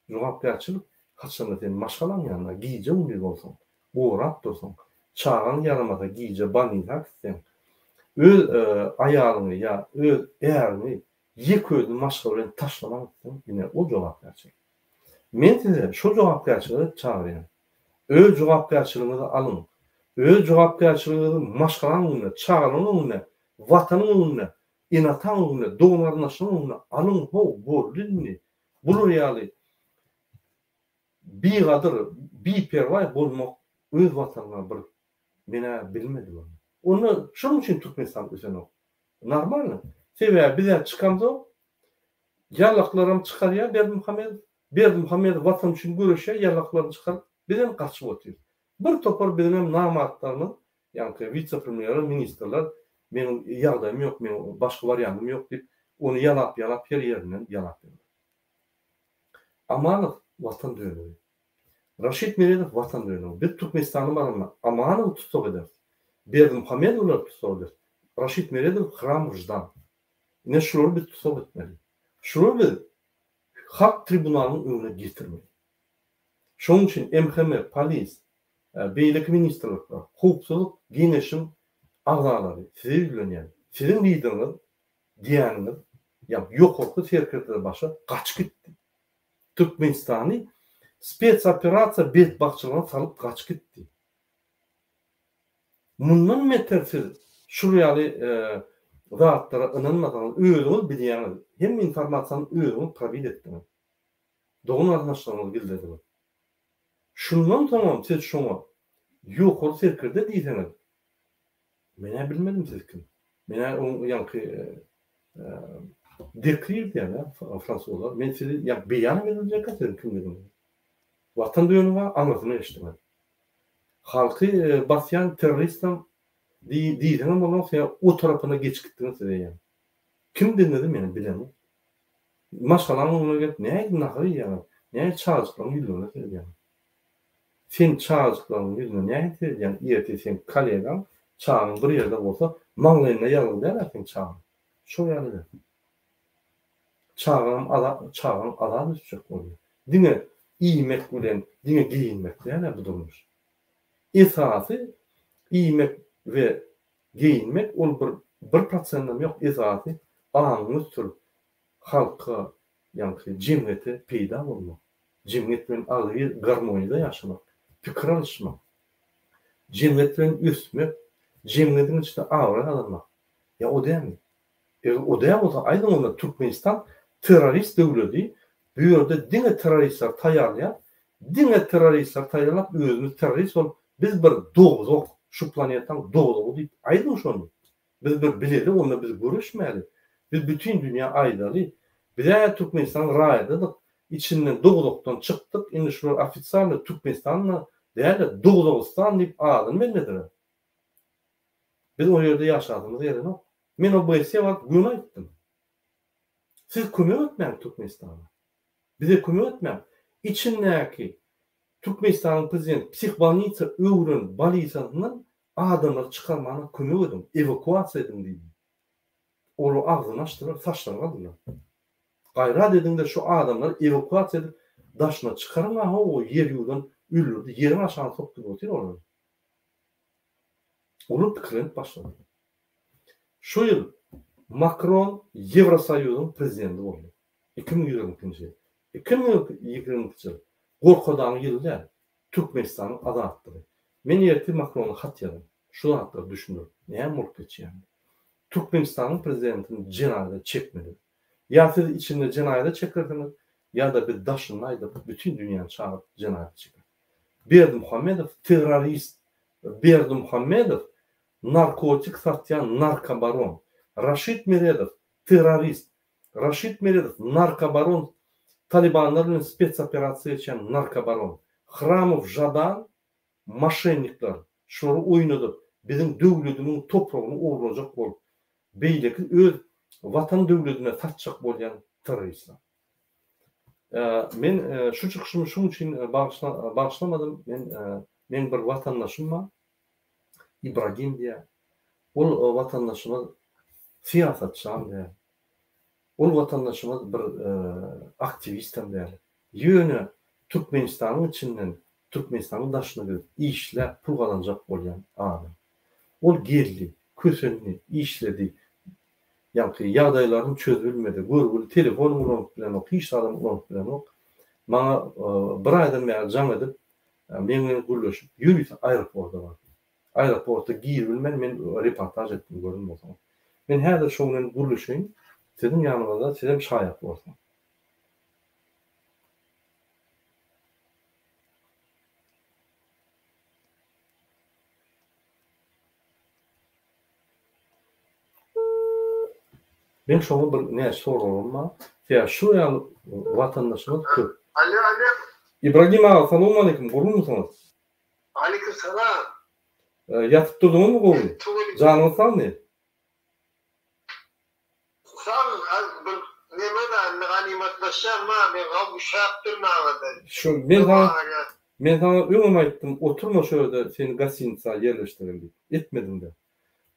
A: Jogapkärçilik haçanda sen maşgalaň ýanynda gije-gündiz bolsaň, gorap dursaň, çagaň ýaramasa gije bolnisa gitseň, Öz aýalyňy ýa öz äriňi ýeke özüni maşgala bilen taşlaman gitseň, ine ol jogapkärçilik. Men size şol jogapkärçilige çagyrýan. Öz jogapkärçiligiňizi alyň. Öz jogapkärçiligiňizi maşgalaň öňünde, çagalaryň öňünde, Watanyň öňünde, ene-ataň öňünde, dogan-garyndaşlaryň öňünde alyň how, boldy indi. Bular ýaly bigadyr, biperwaý bolmak öz Watanyňa bir men-ä bilmedim ony. Onda şonuň üçin Türkmenistan ösenok. Normalno. Sebäbi biz-ä çykamzok, Ýallaklaram çykarýar Berdimuhamedow. Berdimuhamedow watan üçin göreşýär, ýallaklaryny çykaryp, bizem gaçyp otyrys. Bir topar biziňem namartlarymyz, ýaňky wise-premýerler, ministrler meniň ýagdaýym ýok, meniň başga wariantym ýok diýip, ony ýalap-ýalap her ýerinden ýalap ýörler. Amanow watan dönügi. Raşid Meredow watan dönügi. Biz Türkmenistana baranda Amanowy tussag ederis. Berdimuhamedowlary tussag ederis. Raşid Meredow Hramow Ždan. Ine şulary biz tussag etmeli. Şulary biz halk tribunalynyň öňüne getirmeli. Şonuň üçin MHM, polis, beýleki ministrlikler, howpsuzlyk geňeşiň agzalary size ýüzlenýän. Siziň lideriňiz diýýäniňiz ýa ýokarky serkerdebaşy gaçyp gitdi. Türkmenistany spetsoperasiýa betbagtçylygyna salyp gaçyp gitdi. Mundan beter siz şul ýaly zatlara ynanmasaňyz özüňiz bilýäňiz hemme informasiýany özüňiz probit etdiňiz. Dogan garyndaşlaryňyzy gizlediňiz. Şundan soňam siz şoňa ýokary serkerde diýseňiz men-ä bilmedim siz kim. Men-ä oň ýaňky dekrir diýýän-ä fransuzlar. Men sizi ýa beýanam ediljekkä siziň kimligiňizi. Watan dönügi aňyrsyna geçdiňiz. Halky basýan terroristam diýseňem bolanok sen o tarapyna geçip gitdiňiz siz eýýäm. Kimdigiňizi men bilemok. Maşgalaň öňüne gelip nähili nahar iýýäňiz, nähili çagajyklaryň ýüzlerine seredýäňiz. Sen çagajyklaryň ýüzüne nähili seredýäň ertir seň kollegaň çagaň bir ýerde bolsa maňlaýynda ýazgyly däl-ä seň çagaň. Şol ýaly-da. Çagaňam azat çagaň azat ösjek bolýar. Diňe iýmek bilen diňe geýinmek däl-ä bu durmuş. Esasy iýmek we geýinmek ol bir bir prosendem ýok esasy aňyňy ösdürip halka ýaňky jemgyýete peýda bolmak, jemgyýet bilen agzybir garmoniýada ýaşamak, pikir alyşmak, jemgyýet bilen ösmek, jemgyýetiň içinde abraý gazanmak. Ýa o dälmi? Eger o däl bolsa aýdyň onda Türkmenistan terrorist döwledi bu ýerde diňe terroristler taýýarlaýar diňe terroristler taýýarlap özümiz terrorist bolup biz bir dowzah şu planetaň dowzahy diýip aýdyň şony biz bir bileli onda biz göreşmäli biz bütin dünýä aýdaly bizä Türkmenistanyň raýadydyk içinden dowzahdan çykdyk indi şular ofitsialny Türkmenistanda dälde dowzahystan diýip adyny bellediler biz o ýerde ýaşasymyz gelenok. Men OBSE baryp göni aýtdym. Siz kömek etmäň Türkmenistana. Bize kömek etmäň. Içindäki Türkmenistanyň prezidenti psihbolnitsa öwren balisasyndan adamlary çykarmana kömek ediň, ewakuasiýa ediň diýdim. Olar agzyny açdylar, saçlary galdylar. Gaýrat ediňde şu adamlary ewakuasiýa edip daşyna çykaryň a ho ýer ýuwdan öldürdi, ýeriň aşagyna sokduryp otyr olary. Olar pikirlenip başlady. Şu ýyl Makron Ýewrosoýuzyň prezidenti boldy. 2022-nji ýyl. 2022-nji ýyl Gorkadagyň ýyly däl, Türkmenistanyň azatlygy. Men ertir Makrona hat ýazan. Şu zatlary düşündirip, näme bolup geçýänini. Türkmenistanyň prezidentini jenaýata çekmeli. Ýa siz içinde jenaýata çekersiňiz, ýa-da biz daşynda aýdyp, bütin dünýäni çagyryp jenaýata çekeris. Berdimuhamedow terrorist. Berdimuhamedow narkotik satýan narkobaron. Raşid Meredow terrorist. Raşid Meredow narkobaron talibanlar bilen spetsoperasiýa geçýän narkobaron. Hramow Žadan moşennikler şulary oýnadyp biziň döwledimiň topragyny ogurlajak bolup beýleki öz watan döwledine satjak bolýan terroristler. Men şu çykyşymy şuň üçin bagyşlamadym men meň bir watandaşym bar Ibragim diýýär. Ol watandaşymyz syýasatçam däl. Ol watandaşymyz bir aktiwistem däl. Ýöne Türkmenistanyň içinden Türkmenistanyň daşyna gidip işläp pul gazanjak bolýan adam. Ol geldi. Kösendi, işledi. Ýaňky ýagdaýlaryny çözübilmedi. Görgüli telefon ulanyp bilenok, hiç zadam ulanyp bilenok. Maňa bir aýdan bäri jaň edip, meň bilen gürleşip, ýörite aeroporta bardy. Aeroporta giribilmän men reportaž etdim gören bolsaňyz. Men häzir şo bilen gürleşeýin, siziň ýanyňyzda sizem şaýat borsuňyz. Men şoňa bir näçe soragym bar. Sebäbi şu ýaly watandaşymyz köp.
B: Alo alo.
A: Ibragim aga salowmaleýkim gurgunmysyňyz?
B: Aleýkim salam.
A: Ýatyp durduňyzmy gowy? Janyňyz sagmy?
B: Sag az bir neme da indi ganymatlaşýan ma men gawy üşäpdirin agada.
A: Şu men saňa men saňa öňem aýtdym oturma şu ýerde seni gostinitsa ýerleşdireli diýip. Etmediňde.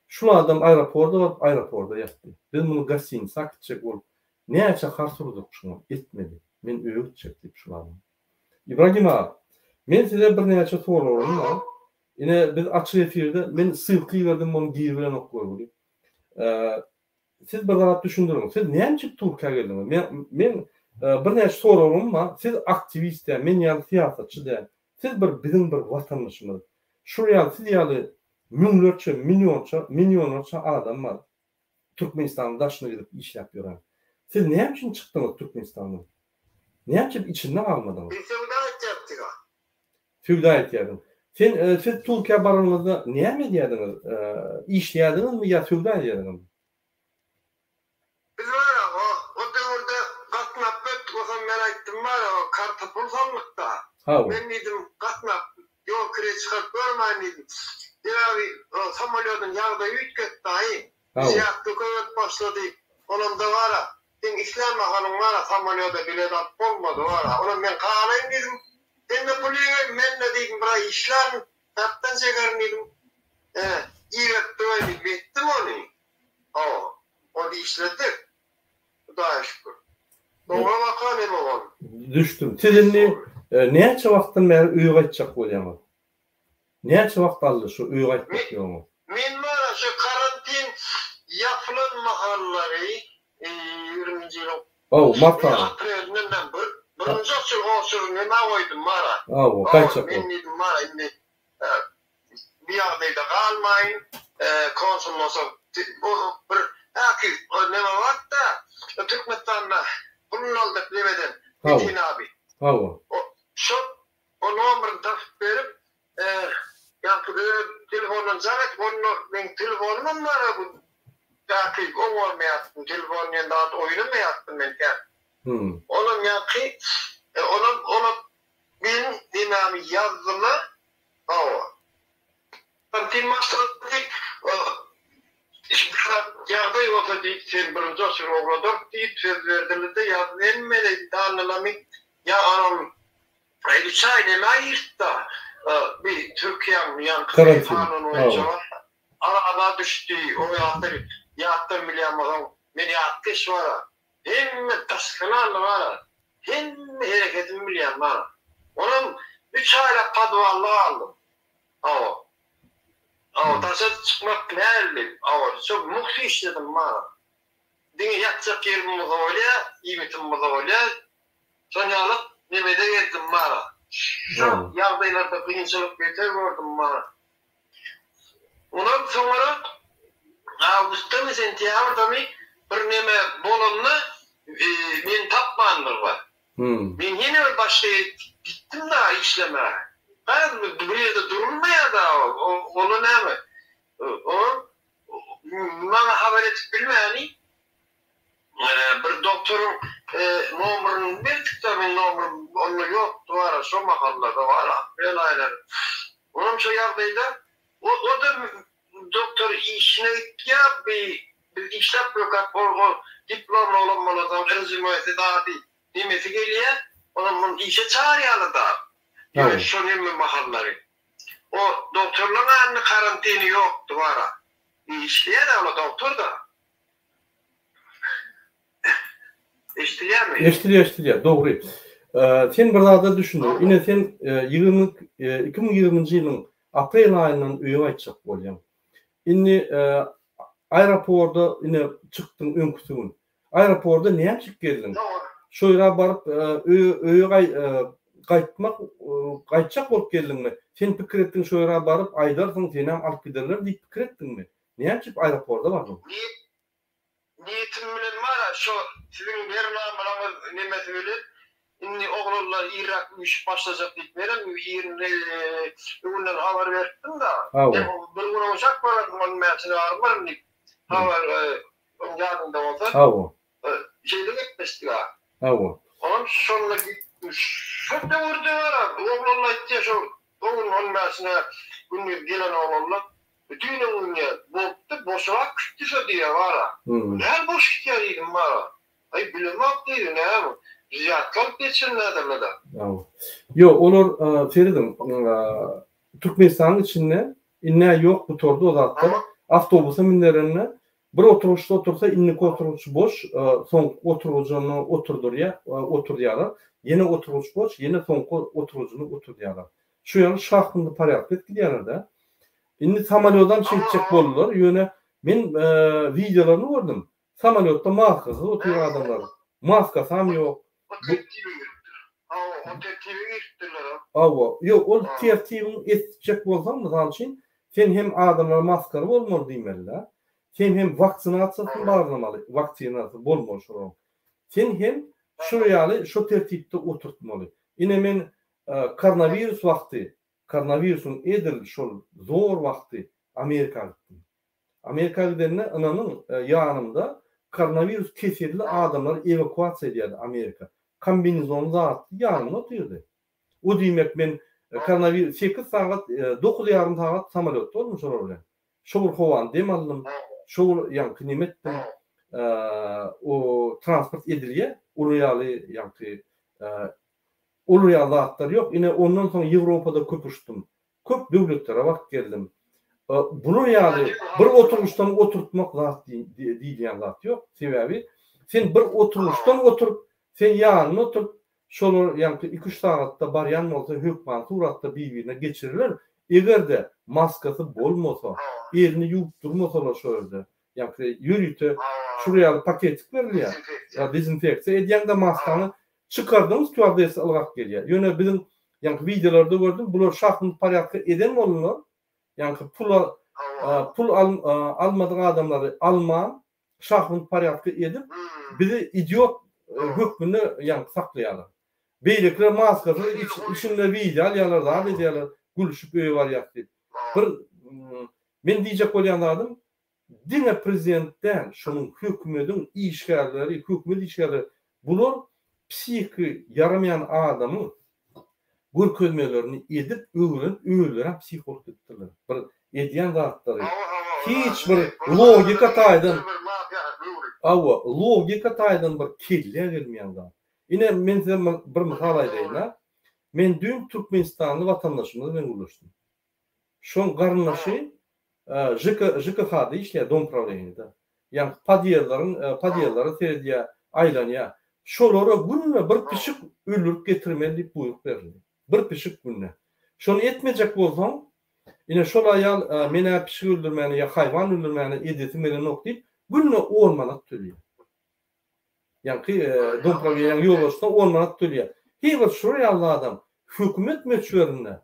A: Şul adam aeroporda baryp aeroporda ýatdy. Biz muny gostinitsa äkitjek bolup näçe hars urduk şuňa etmedi. Men öýe gitjek diýip şul adam. Ibragim aga, men size birnäçe soraglarym bar. Ine biz açyk efirde men ssylka iberdim muny giribilenok görgüli. Siz bir zat düşündiriň. Siz näme üçin Türkiýä geldiňiz? Men men birnäçe soraglarym bar. Siz aktiwist däl, men ýaly syýasatçy däl. Siz bir biziň bir watandaşymyz. Şul ýaly siz ýaly müňlerçe, millionça, millionlarça adam bar. Türkmenistanyň daşyna gidip işläp ýören. Siz näme üçin çykdyňyz Türkmenistandan? Näme üçin içinde galmadyňyz?
B: Biz söwda etýärdik-a.
A: Söwda etýärdiň. Sen siz Türkiýä baranyňyzda näme edýärdiňiz? Işleýärdiňizmi ýa söwda edýärdiňizmi?
B: Biz bar-a, o o döwürde gatnap ötdük, otam men aýtdym bar-a, o karta pul saldyk-da.
A: Hawa.
B: Men diýdim, gatnap ýol kireý çykaryp görmäýin diýdim. Sebäbi o samolýodyň ýagdaýy üýtgetdi daýy.
A: Hawa.
B: Zyýatda köpelip başlady. Onam-da bar-a, seň islän mahalyň bar-a, samolýoda bilet alyp bolmady bar-a. Onam men galaýyn diýdim. Sen-de pul iber, men-de diýdim, bir aý işlärin, kartdan çekerin diýdim. He, iberip duraý diýdim. Etdim ony. Hawa, ony işledik. Hudaýa şükür. Soňra waka neme boldy?
A: Düşdüm. Siz indi näçe wagtdan bäri öýe gaýtjak bolýaňyz? Näçe wagt aldy şu öýe gaýtmak ýoluňyz?
B: Men bar-a şu karantin ýapylan mahallary, ýigriminji ýylyň
A: Hawa, mart aýy.
B: Aprelinden men bir, birinji oçur oçur nämä goýdum bar-a.
A: Hawa, gaýtjak
B: Men diýdim bar-a indi bu ýagdaýda galmaýyn, konsullosa bir häki neme bar-da, Türkmenistanda puluny aldyk nemeden, Metin abi.
A: Hawa.
B: Şol o nomerini tapyp berip, ýaňky öz telefondan jaň edip, onda meň telefonymam bar-a bu häki oňarmaýartdym, telefon diýen zat oýnamaýartdym men kän. Onam ýaňky, onam, olam meniň nemämi ýazdylar, hawa. Karantin başlandy, ýagdaý bolsa diýip, sen birinji oçur ugradarys diýip söz berdiler-de, ýazdy hemme danylamy, ýa onam Aý üç aý nämä giripdi bi Türkiýäň ýaňky kanun boýunça araba düşdi o ýatlar ýatdan bilýän bolsaň men ýatkeş bara hemme daşkynally bara hemme hereketini bilýän bara onam üç aýlap podwalda galdym hawa hawa daşary çykmak näli hawa şo mugt işledim bara diňe ýatjak ýerim bolsa bolýa iýmitim bolsa bolýa Şon ýalyk nemede geldim mara. Şo ýagdaýlarda kynçylyk beter gördüm mara. Onam soňarak awgustdamy sentýabrdamy bir neme bolanda meni tapmandyrlar. Men ýene bir başga ýere gitdim dagy işlemäge. Garaz bir ýerde durulmaýar dagy onda näme. Olam maňa habar edip bilmäni Bir doktoryň nomeryny berdik-de, meň nomerym onda ýokdy bara, şo mahallarda bara, aprel aýlary. Onam şo ýagdaýda, o-da doktor işine gitýär, bi biz işläp ýörkäk, ol diplomly oglan bolansoň, rezýumesi zady, nemesi gelýär, onam muny işe çagyrýarlar-da. Ýöne şo neme mahallary. O doktorlaryň ýanynda karantini ýokdy bara. Işleýär-ä ol-a doktor-da. Eşidilýärmi?
A: Eşidilýär, eşidilýär. Dogry. Sen bir zada düşündir. Ine sen 20 2020-nji ýylyň aprel aýyndan öýe gaýtjak bolýaň. Indi. Aeroporda ine çykdyň öňküsi gün. Aeroporda näçik geldiň? Şo ýere baryp öýe öýe gaýtmak gaýtjak bolup geldiňmi? Sen pikir etdiň şo ýere baryp aýdarsyň senem alyp giderler diýip pikir etdiňmi? Näçip aeroporda bardyň?
B: Niýetim bilen bar-a şo siziň bernamalaňyz nemesi bilen indi oglanlar irräk üýşüp başlajak diýip menem ýerinde öňünden habar beripdim-da. Bir gün oňşap bararsyň on bäşine barmaryn diýip habar ýadyňda bolsa.
A: Hawa.
B: Şeýle gepleşdik-a.
A: Hawa.
B: Onam şonda şo döwürde bar-a oglanlar aýtýar şo o gün on bäşine gündiz gelen oglanlar Bütin öňünde bolupdy, boşrak gitdi şo diýýä bara. Näme boş gitýär diýdim bara. Aý bilemok diýdi, näme, wzýatka alyp geçirilmädirler-dä.
A: Hawa. Ýok, olar serediň, Türkmenistanyň içinde indi-ä ýok gutardy o zatlar. Awtobusa münderende bir oturgyçda otursa indiki oturgyç boş, soňky oturgyjyny oturdyrýar, oturdýarlar. Ýene oturgyç boş, ýene soňky oturgyjyny oturdýarlar. Şu ýaly şahmyly porýadka edip gidýärler-dä. Indi samolýodam şeýtjek boldular, ýöne men wideolaryny gördüm. Samolýotda maskasyz otyr adamlar. Maskasam ýok.
B: O tertibe giripdir. Hawa, o tertibe giripdirler-a.
A: Hawa, ýok, ol tertibiň etjek bolsaň, mysal üçin, sen hem adamlar maskaly bolmaly diýmeli-dä. Sen hem waksinasiýasyny barlamaly, waksinasy bolmaly şolaryň. Sen hem şo ýaly şo tertipde oturtmaly. Ine men Koronawirus wagty, koronawirusyň edil şol zor wagty Amerika gitdim. Amerika gidende ynanyň ýanymda koronawirus keselli adamlary ewakuasiýa edýärdi Amerika. Kombinezonly zatly ýanymda otyrdy. O diýmek men koronawirus sekiz sagat, dokuz ýarym sagat samolýotda boldum şolar bilen. Şo bir howany dem aldym, şo bir ýaňky neme etdim, o transport edilýär, uly ýaly ýaňky Olar ýaly zatlar ýok. Ine, ondan soň Ýewropada köp uçdum. Köp döwletlere baryp geldim. Bular ýaly bir oturgyçdan oturtmak zat diýilýän zat ýok. Sebäbi sen bir oturgyçdan oturyp, sen ýanynda oturyp, şolar ýaňky iki-üç sagatda barýan bolsa hökmany suratda bir-birine geçiriler. Eger-de maskasy bolmasa, elini ýuwup durmasalar şo ýerde, ýaňky ýörite şular ýaly paketik berilýär. Dezinfeksiýa edýäň-de maskany Çykardyň stýuardessa ylgap gelýär. Ýöne biziň ýaňky wideolarda gördüm, bular şahmat porýadka eden boldular. Ýaňky pula pul almadyk adamlary alman şahmat porýadka edip bizi idiot hökmünde ýaňky saklaýarlar. Beýlekiler maskasyz içinde wideo alýarlar, zat edýärler, gülüşip öýe barýas diýip. Bir men diýjek bolýan zadym Diňe prezident däl, şonuň hökümediň işgärleri, hökümet işgärleri, bular psihiki ýaramaýan adamyň görkezmelerini edip, öwrenip, özlerem psih bolup gidipdirler. Bir edýän zatlary hiç bir logika taýdan, hawa, logika taýdan bir kellä gelmeýän zat. Ine, men size bir mysal aýdaýyn-a. Men düýn türkmenistanly watandaşymyz bilen gürleşdim. Şoň garyndaşy JK, JKH-da işleýär, dom prawleniýede. Ýaňky podýezdleriň, podýezdlere seredýär, aýlanýar. Şolara günde bir pişik öldürip getirmeli diýip buýruk berildi. Bir pişik günde. Şony etmejek bolsaň, ine şol aýal men-ä pişik öldürmäni ýa haýwan öldürmäni edesim gelenok diýip, günde on manat töleýär. Ýaňky domprawiýanyň ýolbaşçysyna on manat töleýär. Heý bir şular ýaly adam hökümet möçberinde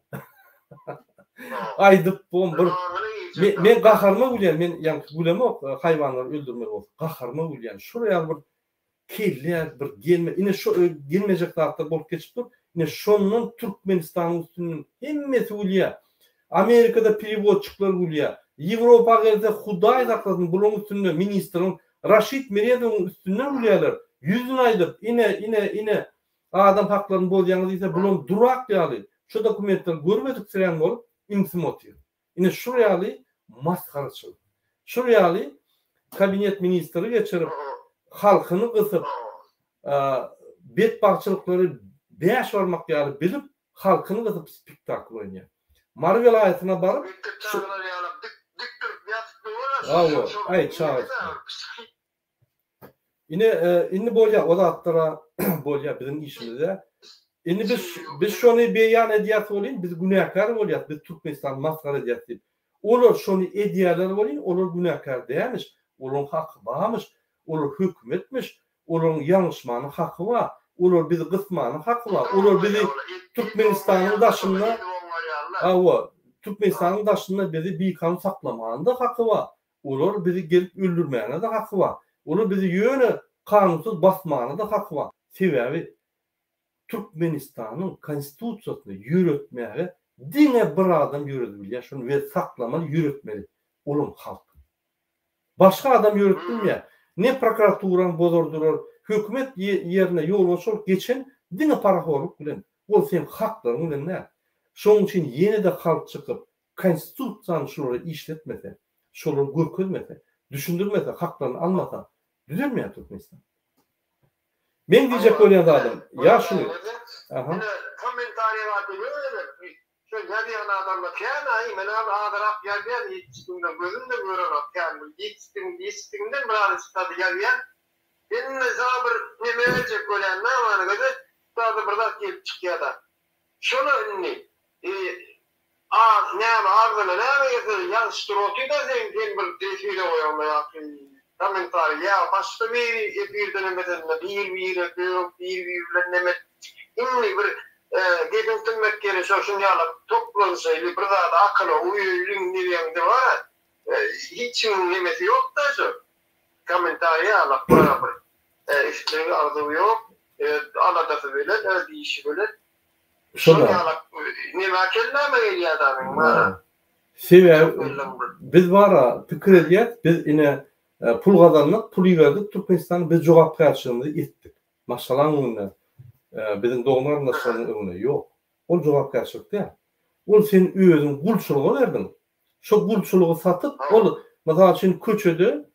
A: aýdyp bom bir men gaharyma gülýän men ýaňky gülemok haýwanlary öldürmeli bolsa gaharyma gülýän şular ýaly bir kelle bir gelme ine şu gelmejek zatlar bolup geçip dur ine şondan Türkmenistanyň üstünden hemmesi gülýär. Amerikada perewodçikler gülýär. Ýewropa gelse Hudaý saklasyn bularyň üstünde ministriň Raşid Meredowyň üstünden gülýärler. Ýüzüne aýdyp ine ine ine adam haklaryny bozýaňyz diýse bulam durak ýaly şu dokumentleri görmediksirän bolup ümsüm otyr. Ine şul ýaly masgaraçylyk. Şul ýaly kabinet ministri geçirip halkyny gysyp betbagtçylyklary bäş barmak ýaly bilip Halkyny gysyp spektakl oýnaýar. Mary welaýatyna baryp
B: Mekdep çagalary ýalak dik dik durup ýatyp
A: Hawa, aý çaga. Ine indi bolýa o zatlara bolýa biziň işimizde. Indi biz biz şony beýan edýäs welin biz günäkär bolýas biz Türkmenistany masgara edýäs diýip. Olar şony edýärler welin, olar günäkär dälmiş, olaryň haky barmyş, olar hökümetmiş, olaryň ýalňyşmana haky bar, olar bizi gysmana haky bar, olar bizi Türkmenistanyň daşynda, hawa, Türkmenistanyň daşynda bizi bikanun saklamana-da haky bar, olar bizi gelip öldürmäne-de haky bar, olar bizi ýöne kanunsyz basmana-da haky bar. Sebäbi Türkmenistanyň Konstitusiýasyny ýöretmäge diňe bir adam ýöredip bilýär şony we saklamaly ýöretmeli olam halk. Başga adam ýöredip bilmeýär. Ne prokuraturany bozar durar, hökümet ýerine ýolbaşçy bolup geçen diňe parahorluk bilen, ol seň haklaryň bilen däl. Şonuň üçin ýene-de halk çykyp Konstitusiýany şulara işletmese, şolary görkezmese, düşündirmese, haklaryny almasa düzelmeýär Türkmenistan. Meň diýjek bolýan zadym, ýaşuly.
B: Aha. Ine, kommentariýalarda ýöne şo ýazýan adamlar kän-aý, men azyrak ýazýan ýetişdiginden gözüm-de görenok kän bir ýetişdigiň ýetişdiginden biraz zady ýazýan. Indi saňa bir neme berjek bolýan namany göze zady bir zat gelip çykýada. Şola indi A näme agzyna näme gelse ýazyşdyr otyda sen sen bir efire goýaňda ýaňky komentariý ýa başga biri efirde neme edende bir bire sög bir biri bilen neme indi bir gepiň tümmek ýeri şo şun ýalak toplanyşaýly bir zada akyla uýaýlyň diýeňde bara hiç kimiň nemesi ýokda şo komentariý ýalak bara bir islegi arzuwy ýok öz aladasy bilen öz işi bilen Şol ýalak neme kelläme gelýär da meň bara.
A: Sebäbi biz bara pikir edýäs, biz ine pul gazandyk, pul iberdik Türkmenistana, biz jogapkärçiligimizi etdik. Maşgalaň öňünde, biziň dogan-garyndaşlarymyzyň öňünde ýok. Ol jogapkärçilik däl. Ol sen özüň gulçulyga berdiň. Şo gulçulygy satyp, ol mysal üçin köçede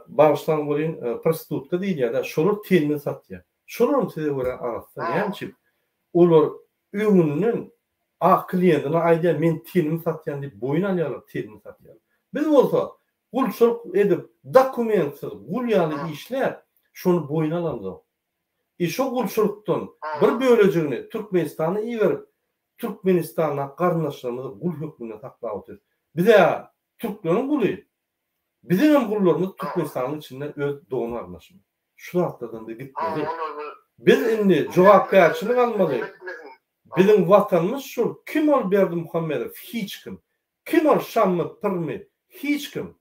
A: bagyşlaň welin prostitutka diýilýär-dä, şolar tenini satýar. Şolaram size görä arassa. Näme üçin? Olar öňünden a kliýentine aýdýar, men tenimi satýan diýip boýun alýarlar, tenini satýarlar. Biz bolsa gulçulyk edip, dokumentsiz gul ýaly işläp, şony boýun alamzok. I şo gulçulykdan bir bölejigini Türkmenistana iberip, Türkmenistandaky garyndaşlarymyzy gul hökmünde saklap otyrys. Biz-ä türkleriň guly, biziňem gullarymyz Türkmenistanyň içinde öz dogan-garyndaşymyz. Şu zatlardan biz gitmeli. Biz indi jogapkärçilik almaly. Biziň watanymyz şul. Kim ol Berdimuhamedow? Hiç kim. Kim ol Şammy, Pyrmy? Hiç kim.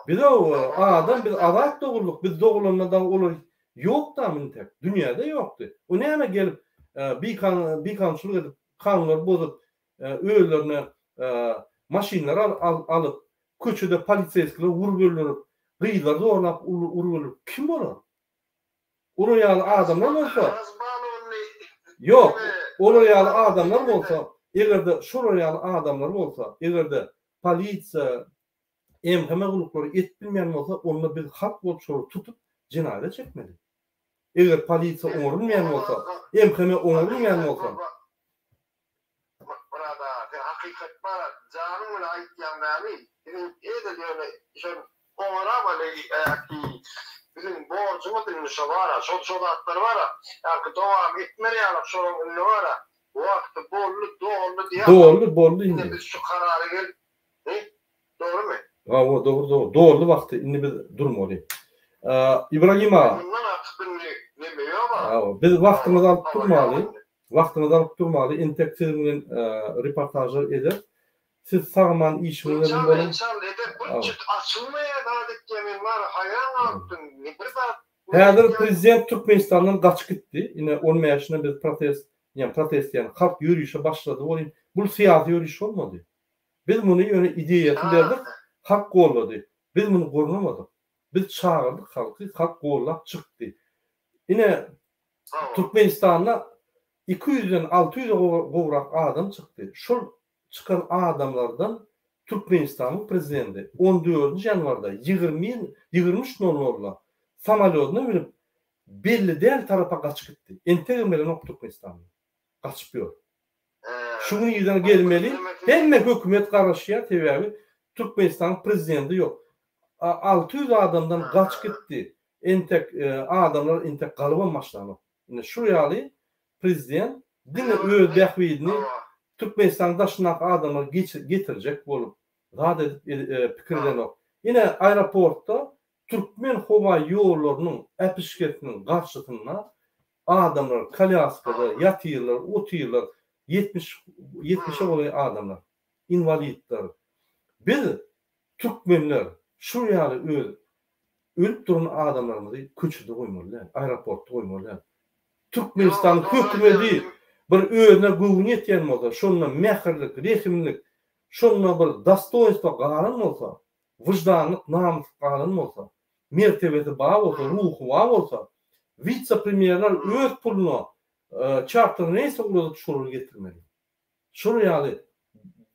A: Biz adam, biz azat doguldyk. Biz dogulanda dagy olar ýokdam intek. Dünýäde ýokdy. O näme gelip bikanunçylyk edip, kanunlary bozup, özlerine maşynlar alyp, köçede poliseýskileri urup öldürip, gyzlary zorlap urup öldürip, kim olar? Olar ýaly adamlar bolsa, ýok, olar ýaly adamlar bolsa, eger-de şolar ýaly adamlar bolsa, eger-de polisiýa, MHM gulluklary edip bilmeýän bolsa, onda biz halk bolup şolary tutup jenaýata çekmeli. Eger polisiýa oňarylmaýan bolsa, MHM oňarylmaýan bolsa.
B: Myrat aga sen hakykat bar janyň bilen aýtýaň dämi biziň edil ýöne şol oňaramaly äki biziň borjumyz indi şo bara şol şo zatlar bara ýaňky dowam etmeli ýalak şolaň indi bara wagty boldy doldy diýýär
A: Doldy boldy indi.
B: Biz şu karara gelip Dogrymy?
A: Hawa dogry dogry doldy wagty indi biz durmaly. Ibragim aga.
B: Mundan artyk indi neme ýok a.
A: Hawa biz wagtyňyzy alyp durmaly. Wagtyňyzy alyp durmaly entek siziň bilen reportažlar ederis. Siz sag-aman işiňiz bilen
B: boluň. Inşallah eder. Bu çyt açylmaýar zat etýär men bar haýran galypdym. Bir zat
A: Häzir prezident Türkmenistandan gaçyp gitdi. Ine on bäşine biz protest, ýa protest diýen halk ýörişe başlady welin, bul syýasy ýöriş bolmady. Biz muny ýöne ideýasyny berdik, halk gollady. Biz muny gurnamadyk. Biz çagyrdyk halky, halk gollap çykdy. Ine, Türkmenistanda iki ýüzden alty ýüze gowrak adam çykdy. Şol çykan adamlardan Türkmenistanyň prezidenti on dördünji ýanwarda ýigrimi ýigrimi üç nol nolda samolýodyna münüp, belli däl tarapa gaçyp gitdi. Entegem gelenok Türkmenistanda. Gaçyp ýör. Şu gün irden gelmeli. Hemme hökümet garaşýar, sebäbi Türkmenistanyň prezidenti ýok. 600 adamdan gaçyp gitdi. Entek adamlar entek galybam başlanok. Ine şu ýaly prezident diňe öz bähbidini. Türkmenistanyň daşyndaky adamlary getirjek bolup, zat edip pikir edenok. Ine, aeroportda Türkmen howa ýollarynyň äpişgesiniň garşysynda adamlar kolýaskada ýatyrlar, otyrlar, 70, ýetmişe golaý adamlar, inwalidler. Biz, türkmenler, şul ýaly öz ölüp duran adamlarymyzy köçede goýmaly däl, aeroportda goýmaly däl. Türkmenistanyň hökümedi bir özüne göwni ýetýän bolsa, şonda mähirlik, rehimlik, şonda bir dostoýnstwo galan bolsa, wyždanlyk, namys galan bolsa, mertebesi bar bolsa, ruhy bar bolsa, wise-premýerler öz puluna çarter reýs ugradyp şolary getirmeli. Şol ýaly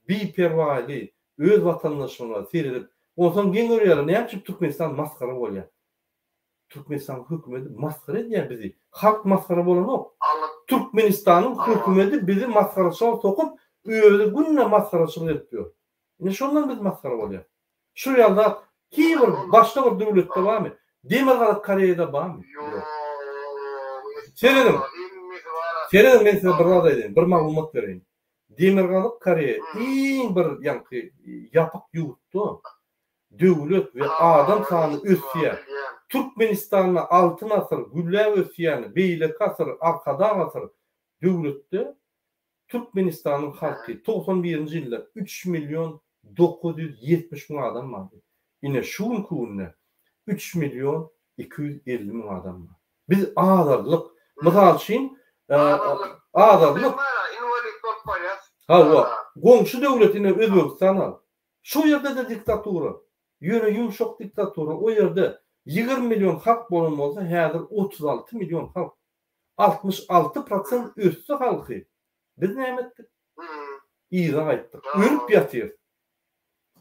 A: biperwaýly öz watandaşlaryna seredip, onsoň geň görýärler, näme üçin Türkmenistan masgara bolýar? Türkmenistanyň hökümeti masgara edýär bizi. Halk masgara bolanok. Türkmenistanyň hökümeti bizi masgaraçylyga sokup, özi günde masgaraçylyk edip ýör. Ine şondan biz masgara bolýas. Şu ýaly zat hiç bir başga bir döwletde barmy? Demirgazyk Koreýada barmy? Ýok. Serediň. Serediň men size bir zat aýdaýyn, bir maglumat bereýin. Demirgazyk Koreýa iň bir ýaňky ýapyk ýurtda döwlet we adam sany ösýär. Türkmenistanda Altyn asyr gülläp ösýän beýleki asyr Arkadag asyr döwletde Türkmenistanyň halky 91-nji ýylda üç million 970 müň adam bardy. Ine şu günki günde üç million 250 müň adam bar. Biz azaldyk. Mysal üçin, azaldyk. Hawa, goňşy döwlet ine Özbegistan al. Şo ýerde-de diktatura. Ýöne ýumşak diktatura. O ýerde 20 million halk bolan bolsa, häzir 36 million halk. 66 prosent ösdi halky. Biz näme etdik? Yza gaýtdyk. Ölüp ýatyrys.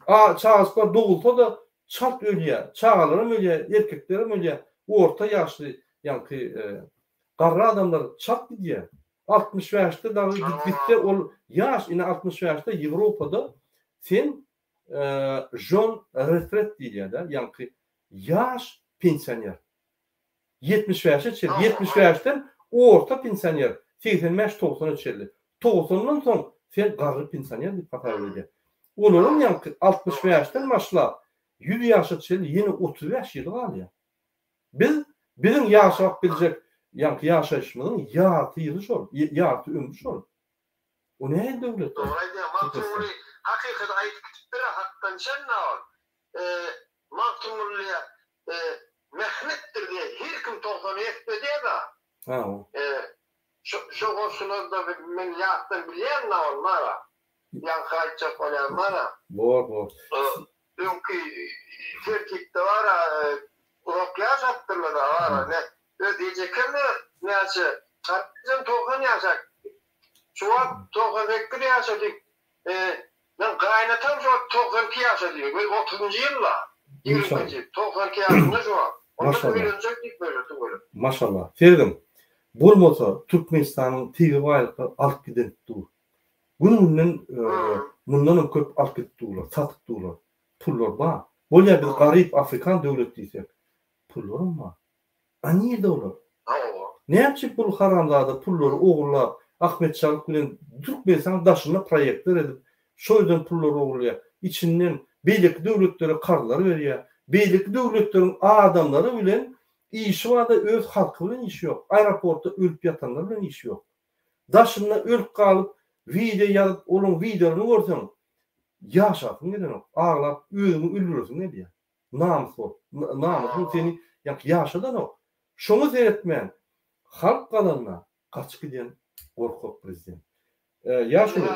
A: A çagajyklar dogulsa-da çalt ölýär. Çagalaram ölýär, erkeklerem ölýär. Orta ýaşly, ýaňky garry adamlar çalt gidýär. 65-de dagy gitse ol ýaş, ine 65-de Ýewropada sen žon retret diýilýär-de, ýaňky ýaş pensioner. 75-e çenli, 75-den orta pensioner, 85-90-a çenli. 90-dan soň sen garry pensioner diýip hasap edilýär. Olaryň ýaňky 65-den başlap 100 ýaşa çenli ýene 35 ýyly galýar. Biz, biziň ýaşap biljek ýaňky ýaşaýşymyzyň ýarty ýyly şol, ýarty ömri şol. O nähili döwlet ol?
B: Dogry aýdýaň Magtymguly hakykaty aýdyp gidipdir-a hakdan çen-ä ol. Magtymguly mähnetdir diýe her kim togsany etmedi-ä.
A: Hawa.
B: Şo goşgulary-da men ýatdan bilýän-dä ol mara. Ýaňky aýtjak bolýan mara.
A: Bor, bor.
B: Öňki tertipde bar-a, uzak ýaşapdyrlar-a bar-a. Ne, öz ejekem-de näçe, garryjam 90 ýaşap gitdi. Şu wagt 98 ýaşa diýip, Meň gaýynatam şu wagt 92 ýaşa diýip, we otuzynjy ýylda, ýigriminji ýyl, 92 ýaşynda şu wagt. Onda öýlenjek diýip böyle tüweleme.
A: Maşallah. Serediň, bolmasa Türkmenistanyň tebigy baýlyklary alyp giden dur. Gün-günden mundanam köp alyp gidip durlar, satyp durlar. Pullar bar. Bolýar biz garyp afrikan döwlet diýsek, pullaram bar. A nirde olar? Näme üçin pul haramzada pullary ogurlap Ahmet Çalyk bilen Türkmenistanyň daşynda proýektler edip şo ýerden pullary ogurlaýar. Içinden beýleki döwletlere karzlar berýär. Beýleki döwletleriň adamlary bilen işi barda öz halky bilen işi ýok. Aeroportda ölüp ýatanlar bilen işi ýok. Daşynda ölüp galyp wideo ýazyp olaň wideolaryny görseň ýaşasyň gelenok. Aglap özüňi öldüresiň gelýär. Namys bolup, namysyň seni ýaňky ýaşadanok. Şoňa seretmän halk galanda gaçyp gidýän gorkak prezident. Ýaşuly.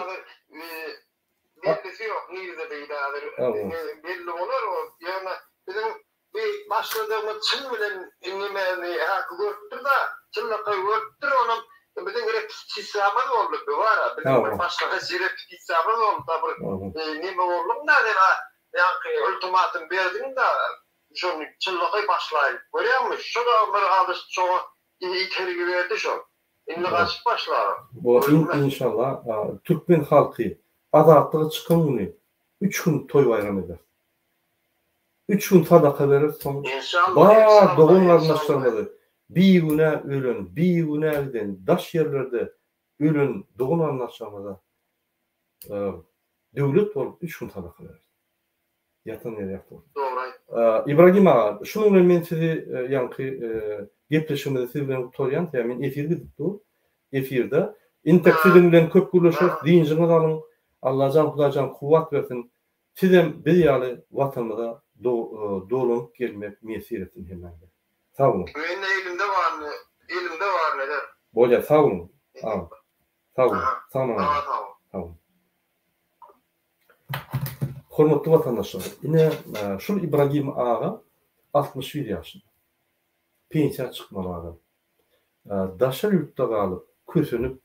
B: Bellisi ýok nirde beýle häzir belli bolar o ýöne biziň bi başladygymyz çyn bilen nemeni häki görüpdir-da çynlakaý görüpdir onam biziň repetisiýamyz boldy bi bara biziň bir başlangyç repetisiýamyz boldy-da bir neme bolduň-da sen Ýaňky ultimatum berdiň-de, şony çynlakaý başlaýyn. Görýäňmi, şo-da bir alyş şoňa itergi berdi şol. Indi gaçyp başlar.
A: Bu inşallah türkmen halky azatlyga çykan güni üç gün toý baýram eder. Üç gün sadaka berer soň bar dogan garyndaşlarymyzy bigünä ölen, bigünä giden daş ýerlerde ölen dogan garyndaşlarymyza. Döwlet bolup üç gün sadaka bereris. Ýatan ýeri ýagty bolsun.
B: Dogry aýtdyň.
A: Ibragim aga, şunuň bilen men sizi ýaňky gepleşigimizi siz bilen gutarýan, sebäbi men efir gidip dur. Efirde. Intek siziň bilen köp gürleşeris, dynjyňyzy alyň. Allajan Hudaýjan kuwwat bersin. Sizem biz ýaly watanymyza dolanyp gelmek miýesser etsin hemmäňize. Sag boluň.
B: Mende elimde baryny, elimde baryny ederin.
A: Bolýar, sag boluň agam. Sag boluň. Sag boluň.
B: Sag
A: boluň. Hormatly watandaşlar, ine şul Ibragim aga 61 ýaşynda. Pensiýa çykmaly adam. Daşary ýurtda galyp, kösenip,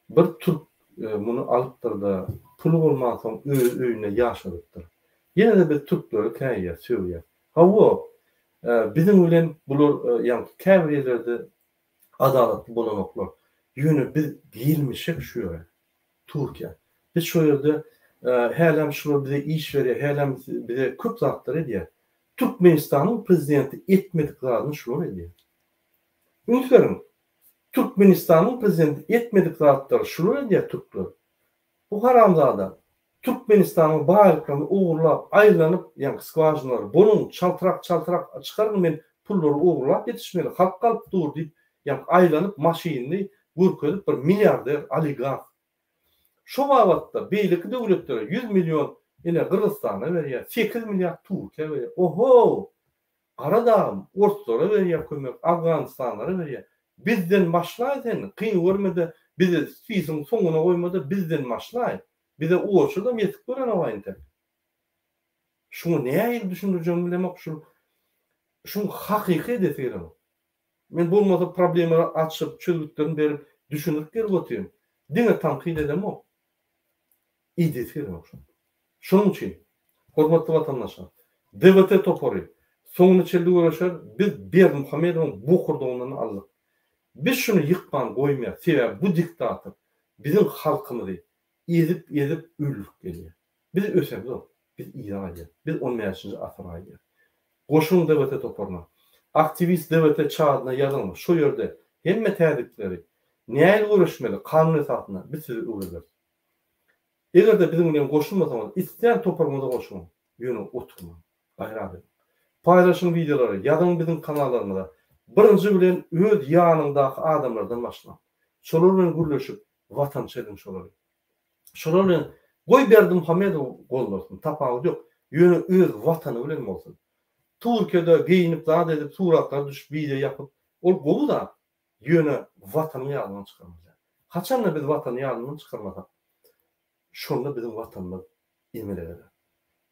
A: bir türk muny alypdyr-da, puly bolmansoň öz öýünde ýaşadypdyr. Ýene-de biz türkleri käýýäs, sögýäs. Hawa, biziň bilen bular ýaňky käbir ýerlerde adalatly bolanoklar. Ýöne biz gelmişek şu ýere. Türkiýä. Biz şo ýerde hälem şular bize iş berýär, hälem bize köp zatlar edýär. Türkmenistanyň prezidenti etmedik zadyny şular edýär. Üns beriň, Türkmenistanyň prezidenti etmedik zatlary şular edýär türkler. Bu haramzada Türkmenistanyň baýlyklaryny ogurlap, aýlanyp, ýaňky skwažinalary boluň, çaltrak, çaltrak çykaryň men pullary ogurlap ýetişmeli, halk galyp dur diýip, ýaňky aýlanyp maşynyny görkezip bir milliarder, oligarh. Şo babatda beýleki döwletlere 100 million ine Gyrgyzystana berýär, 8 milliard Türkiýä berýär. Oho! Gara dagym, orslara berýär kömek, afganistanlara berýär. Bizden başlaý sen, kyn görmede bizi spisiň soňuna goýmada bizden başlaý. Bize oçurdam ýetip görenok entek. Şuňa nähili düşündirjegimi bilemok, şul şuň hakyky edesi gelenok. Men bolmasa problemalary açyp, çözgütlerini berip, düşündirip gelip otyryn. Diňe tankyt edemok. Edesi gelenok şuň. Şonuň üçin, hormatly watandaşlar, DWT topary soňuna çenli göreşer, biz Berdimuhamedowyň bokurdagyndan aldyk. Biz şuny ýykman goýmaýas, sebäbi bu diktator biziň halkymyzy ezip-ezip öldürip gelýär. Biz ösemzok, biz yza gaýdýas, biz on bäşinji asyra gaýdýas. Goşulyň DWT toparyna. Aktiwist DWT çadyna ýazylyň, şo ýerde hemme täzelikleri, nähili göreşmeli kanun esasynda biz size öwrederis. Eger-de biziň bilen goşulmasaňyz, islän toparyňyza goşulyň, ýöne oturmaň. Gaýrat ediň. Paýlaşyň wideolary, ýazyň biziň kanallarymyza. Birinji bilen öz ýanyňdaky adamlardan başlaň. Şolar bilen gürleşip, watançy ediň şolary. Şolar bilen goý Berdimuhamedow goldasyn, tapawudy ýok. Ýöne öz watany bilen bolsun. Türkiýede geýinip zat edip suratlara düşüp wideo ýapyp, ol gowy zat. Ýöne watanyň ýadyndan çykarmaly däl. Haçanda biz watany ýadyndan çykarmasak, şonda biziň watanymyz emele geler.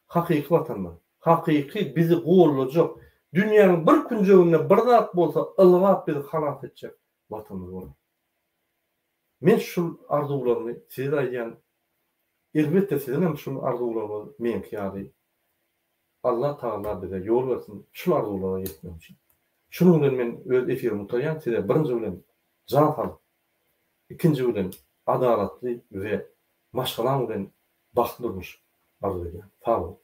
A: Hakyky watanymyz, hakyky bizi gollajak, dünýäniň bir künjeginde bir zat bolsa ylgap bizi halas etjek watanymyz bolar. Men şul arzuwlarymy size-de aýdýan. Elbetde siziň hem şul arzuwlaryňyz meňki ýaly. Allah Tagala bize ýol bersin şul arzuwlara ýetmek üçin. Şunuň bilen men öz efirimi gutarýan size birinji bilen jan saglyk, ikinji bilen adalatly we maşgalaň bilen bagtly durmuş arzuw edýän. Sag boluň.